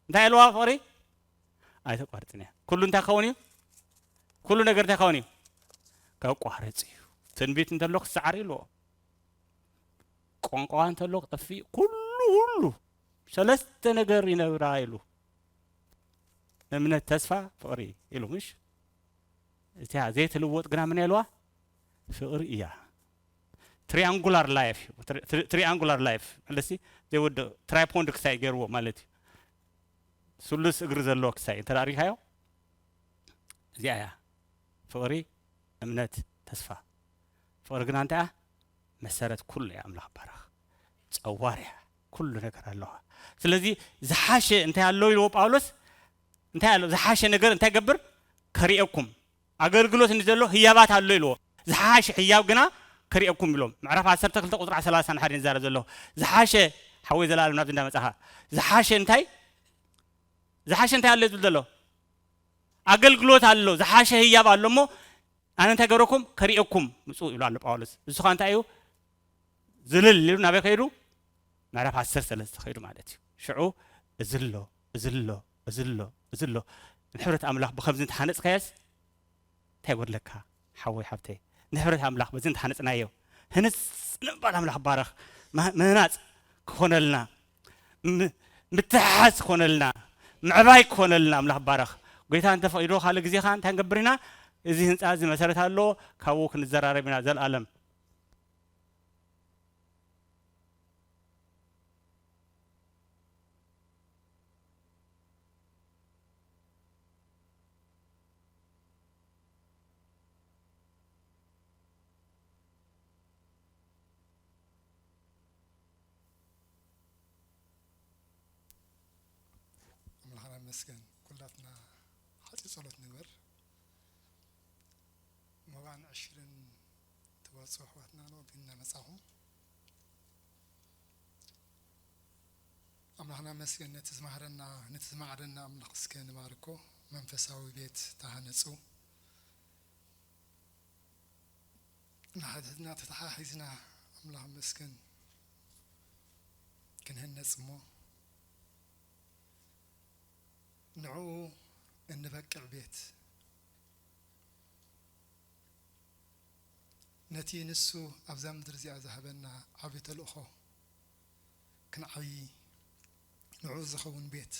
እንታይ ኢልዋ ፍቕሪ? ኣይተቋርጽን እያ። ኩሉ እንታይ ክኸውን እዩ? ኩሉ ነገር እንታይ ክኸውን እዩ? ከቋርጽ እዩ። ትንቢት እንተሎ ክሰዓር እዩ ኣለዎ። ቋንቋ እንተሎ ክጠፍእ እዩ። ኩሉ፣ ኩሉ ሰለስተ ነገር ይነብራ ኢሉ። እምነት፣ ተስፋ፣ ፍቕሪ ኢሉ፣ ምሽ? እቲኣ ዘይትልወጥ ግና ምን ኢልዋ? ፍቕሪ እያ። ትሪያንጉላር ላይፍ እዩ። ትሪ-፣ ትሪ-፣ ትሪያንጉላር ላይፍ፣ መለሲ ዘይወድቕ ትራይፖንድ ክሳይ ገይርዎ ማለት እዩ። ስሉስ እግሪ ዘለዎ ክሳይ እንተ ደኣ ሪእካዮ፣ እዚኣ እያ። ፍቕሪ፣ እምነት፣ ተስፋ። ፍቕሪ ግና እንታይ እያ? መሰረት ኩሉ እያ። ኣምላኽ ይባረኽ። ጸዋር እያ። ኩሉ ነገር ኣለዋ። ስለዚ ዝሓሸ እንታይ ኣሎ ኢልዎ ጳውሎስ? እንታይ ኣሎ? ዝሓሸ ነገር እንታይ ገብር? ከርእየኩም። ኣገልግሎት እንዲ ዘሎ ህያባት ኣሎ ኢልዎ። ዝሓሸ ህያብ ግና ከርእየኩም ኢሎም። ምዕራፍ ዓሰርተ ክልተ ቁጽሪ ሰላሳ ንሓደ ንዛረብ ዘሎ። ዝሓሸ ሓወይ ዘላለም ናብዚ እንዳመጻኻ። ዝሓሸ እንታይ? ዝሓሸ እንታይ ኣሎ ዝብል ዘሎ? ኣገልግሎት ኣሎ፣ ዝሓሸ ህያብ ኣሎ እሞ ኣነ እንታይ ገብረኩም? ከርእየኩም ምጹ ይብሉ ኣሎ ጳውሎስ። እዚ ኸኣ እንታይ እዩ? ዝልል ኢሉ ናበይ ከይዱ? ምዕራፍ ዓሰርተ ሰለስተ ከይዱ ማለት እዩ። ሽዑ እዚ ኣሎ፣ እዚ ኣሎ፣ እዚ ኣሎ፣ እዚ ኣሎ። ንሕብረት ኣምላኽ ብኸምዚ እንተሓነጽካዮስ እንታይ ይጎድለካ? ሓወይ ሓብተይ፣ ንሕብረት ኣምላኽ በዚ እንተሓነጽናዮ፣ ህንጽ ንምባል ኣምላኽ ባረኽ። ማ-፣ ምህናጽ ክኾነልና፣ ም-፣ ምትሕሓዝ ክኾነልና፣ ምዕባይ ክኾነልና ኣምላኽ ባረኽ። ጎይታ እንተፈቒድዎ ካልእ ግዜ ኸኣ እንታይ ንገብር ኢና? እዚ ህንጻ እዚ መሰረት ኣለዎ፣ ካብኡ ክንዘራረብ ኢና ዘልኣለም። ኣምላኽና ይመስገን። ኩላትና ሓጺር ጸሎት ንግበር። መባን ዕሽርን ትወጽኡ ኣሕዋትና ነው ቢና መጻኹም። ኣምላኽና መስገን ነቲ ዝማህረና፣ ነቲ ዝማዕደና ኣምላኽ እስከ ንባርኮ። መንፈሳዊ ቤት ተሃነጹ። ንሓድሕድና ተተሓሒዝና ኣምላኽ መስገን ክንህነጽ እሞ ንዕኡ እንበቅዕ ቤት፣ ነቲ ንሱ ኣብዛ ምድሪ እዚኣ ዝሃበና ዓቢ ተልእኾ ክንዓዪ፣ ንዕኡ ዝኸውን ቤት፣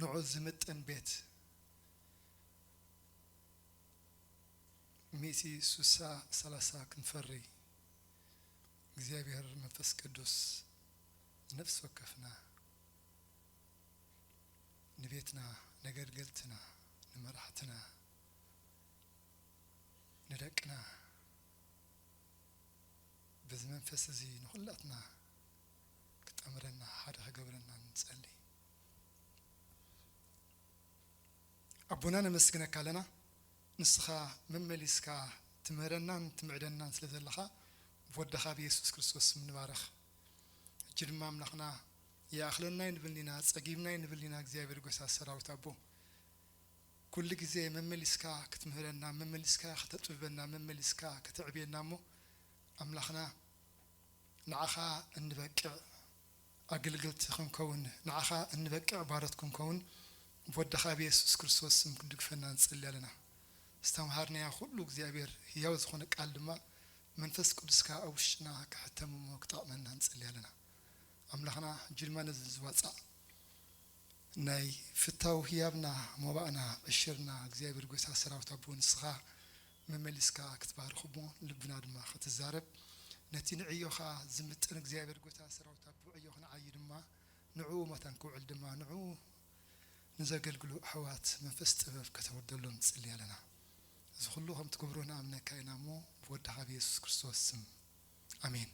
ንዕኡ ዝምጥን ቤት፣ ሚእቲ፣ ሱሳ፣ ሰላሳ ክንፈሪ እግዚኣብሔር መንፈስ ቅዱስ ንነፍሲ ወከፍና፣ ንቤትና፣ ነገልገልትና፣ ንመራሕትና፣ ንደቅና፣ በዚ መንፈስ እዚ ንኹላትና ክጠምረና፣ ሓደ ክገብረና ንጸሊ። ኣቦና ነመስግነካ ኣለና። ንስኻ መመሊስካ ትምህረናን ትምዕደናን ስለ ዘለኻ ብወደኻ ብየሱስ ክርስቶስ ስም ንባረኽ። ሕጂ ድማ ኣምላኽና ይኣኽለና ኣይንብልን ኢና፣ ጸጊብና ኣይንብልን ኢና። እግዚኣብሔር ጎይታ ሰራዊት ኣቦ፣ ኩሉ ግዜ መመሊስካ ክትምህረና፣ መመሊስካ ከተጥብበና፣ መመሊስካ ከተዕብየና እሞ ኣምላኽና ንዓኻ እንበቅዕ ኣገልገልቲ ክንከውን፣ ንዓኻ እንበቅዕ ባሮት ክንከውን ብወደኻ ብየሱስ ክርስቶስ ስም ክትድግፈና ንጸሊ ኣለና። ዝተምሃርናዮ ኩሉ እግዚኣብሔር ህያው ዝኾነ ቃል ድማ መንፈስ ቅዱስካ ኣብ ውሽጥና ክሕተም እሞ ክጠቕመና ንጸሊ ኣለና። ኣምላኽና ሕጂ ድማ ነዚ ዝዋጻእ ናይ ፍታው ህያብና፣ መባእና፣ ዕሽርና እግዚኣብሔር ጎይታ ሰራዊት ኣቦ ንስኻ መመሊስካ ክትባርኽ እሞ ልብና ድማ ክትዛረብ፣ ነቲ ንዕዮኻ ዝምጥን እግዚኣብሔር ጎይታ ሰራዊት ኣቦ ዕዮ ክንዓዪ ድማ ንዕኡ መታን ክውዕል ድማ ንዕኡ ንዘገልግሉ ኣሕዋት መንፈስ ጥበብ ከተወርደሎም ንጽሊ ኣለና። እዚ ኩሉ ከም ትገብሮ ንኣምነካ ኢና እሞ ብወድኻ ብየሱስ ክርስቶስ ስም ኣሜን።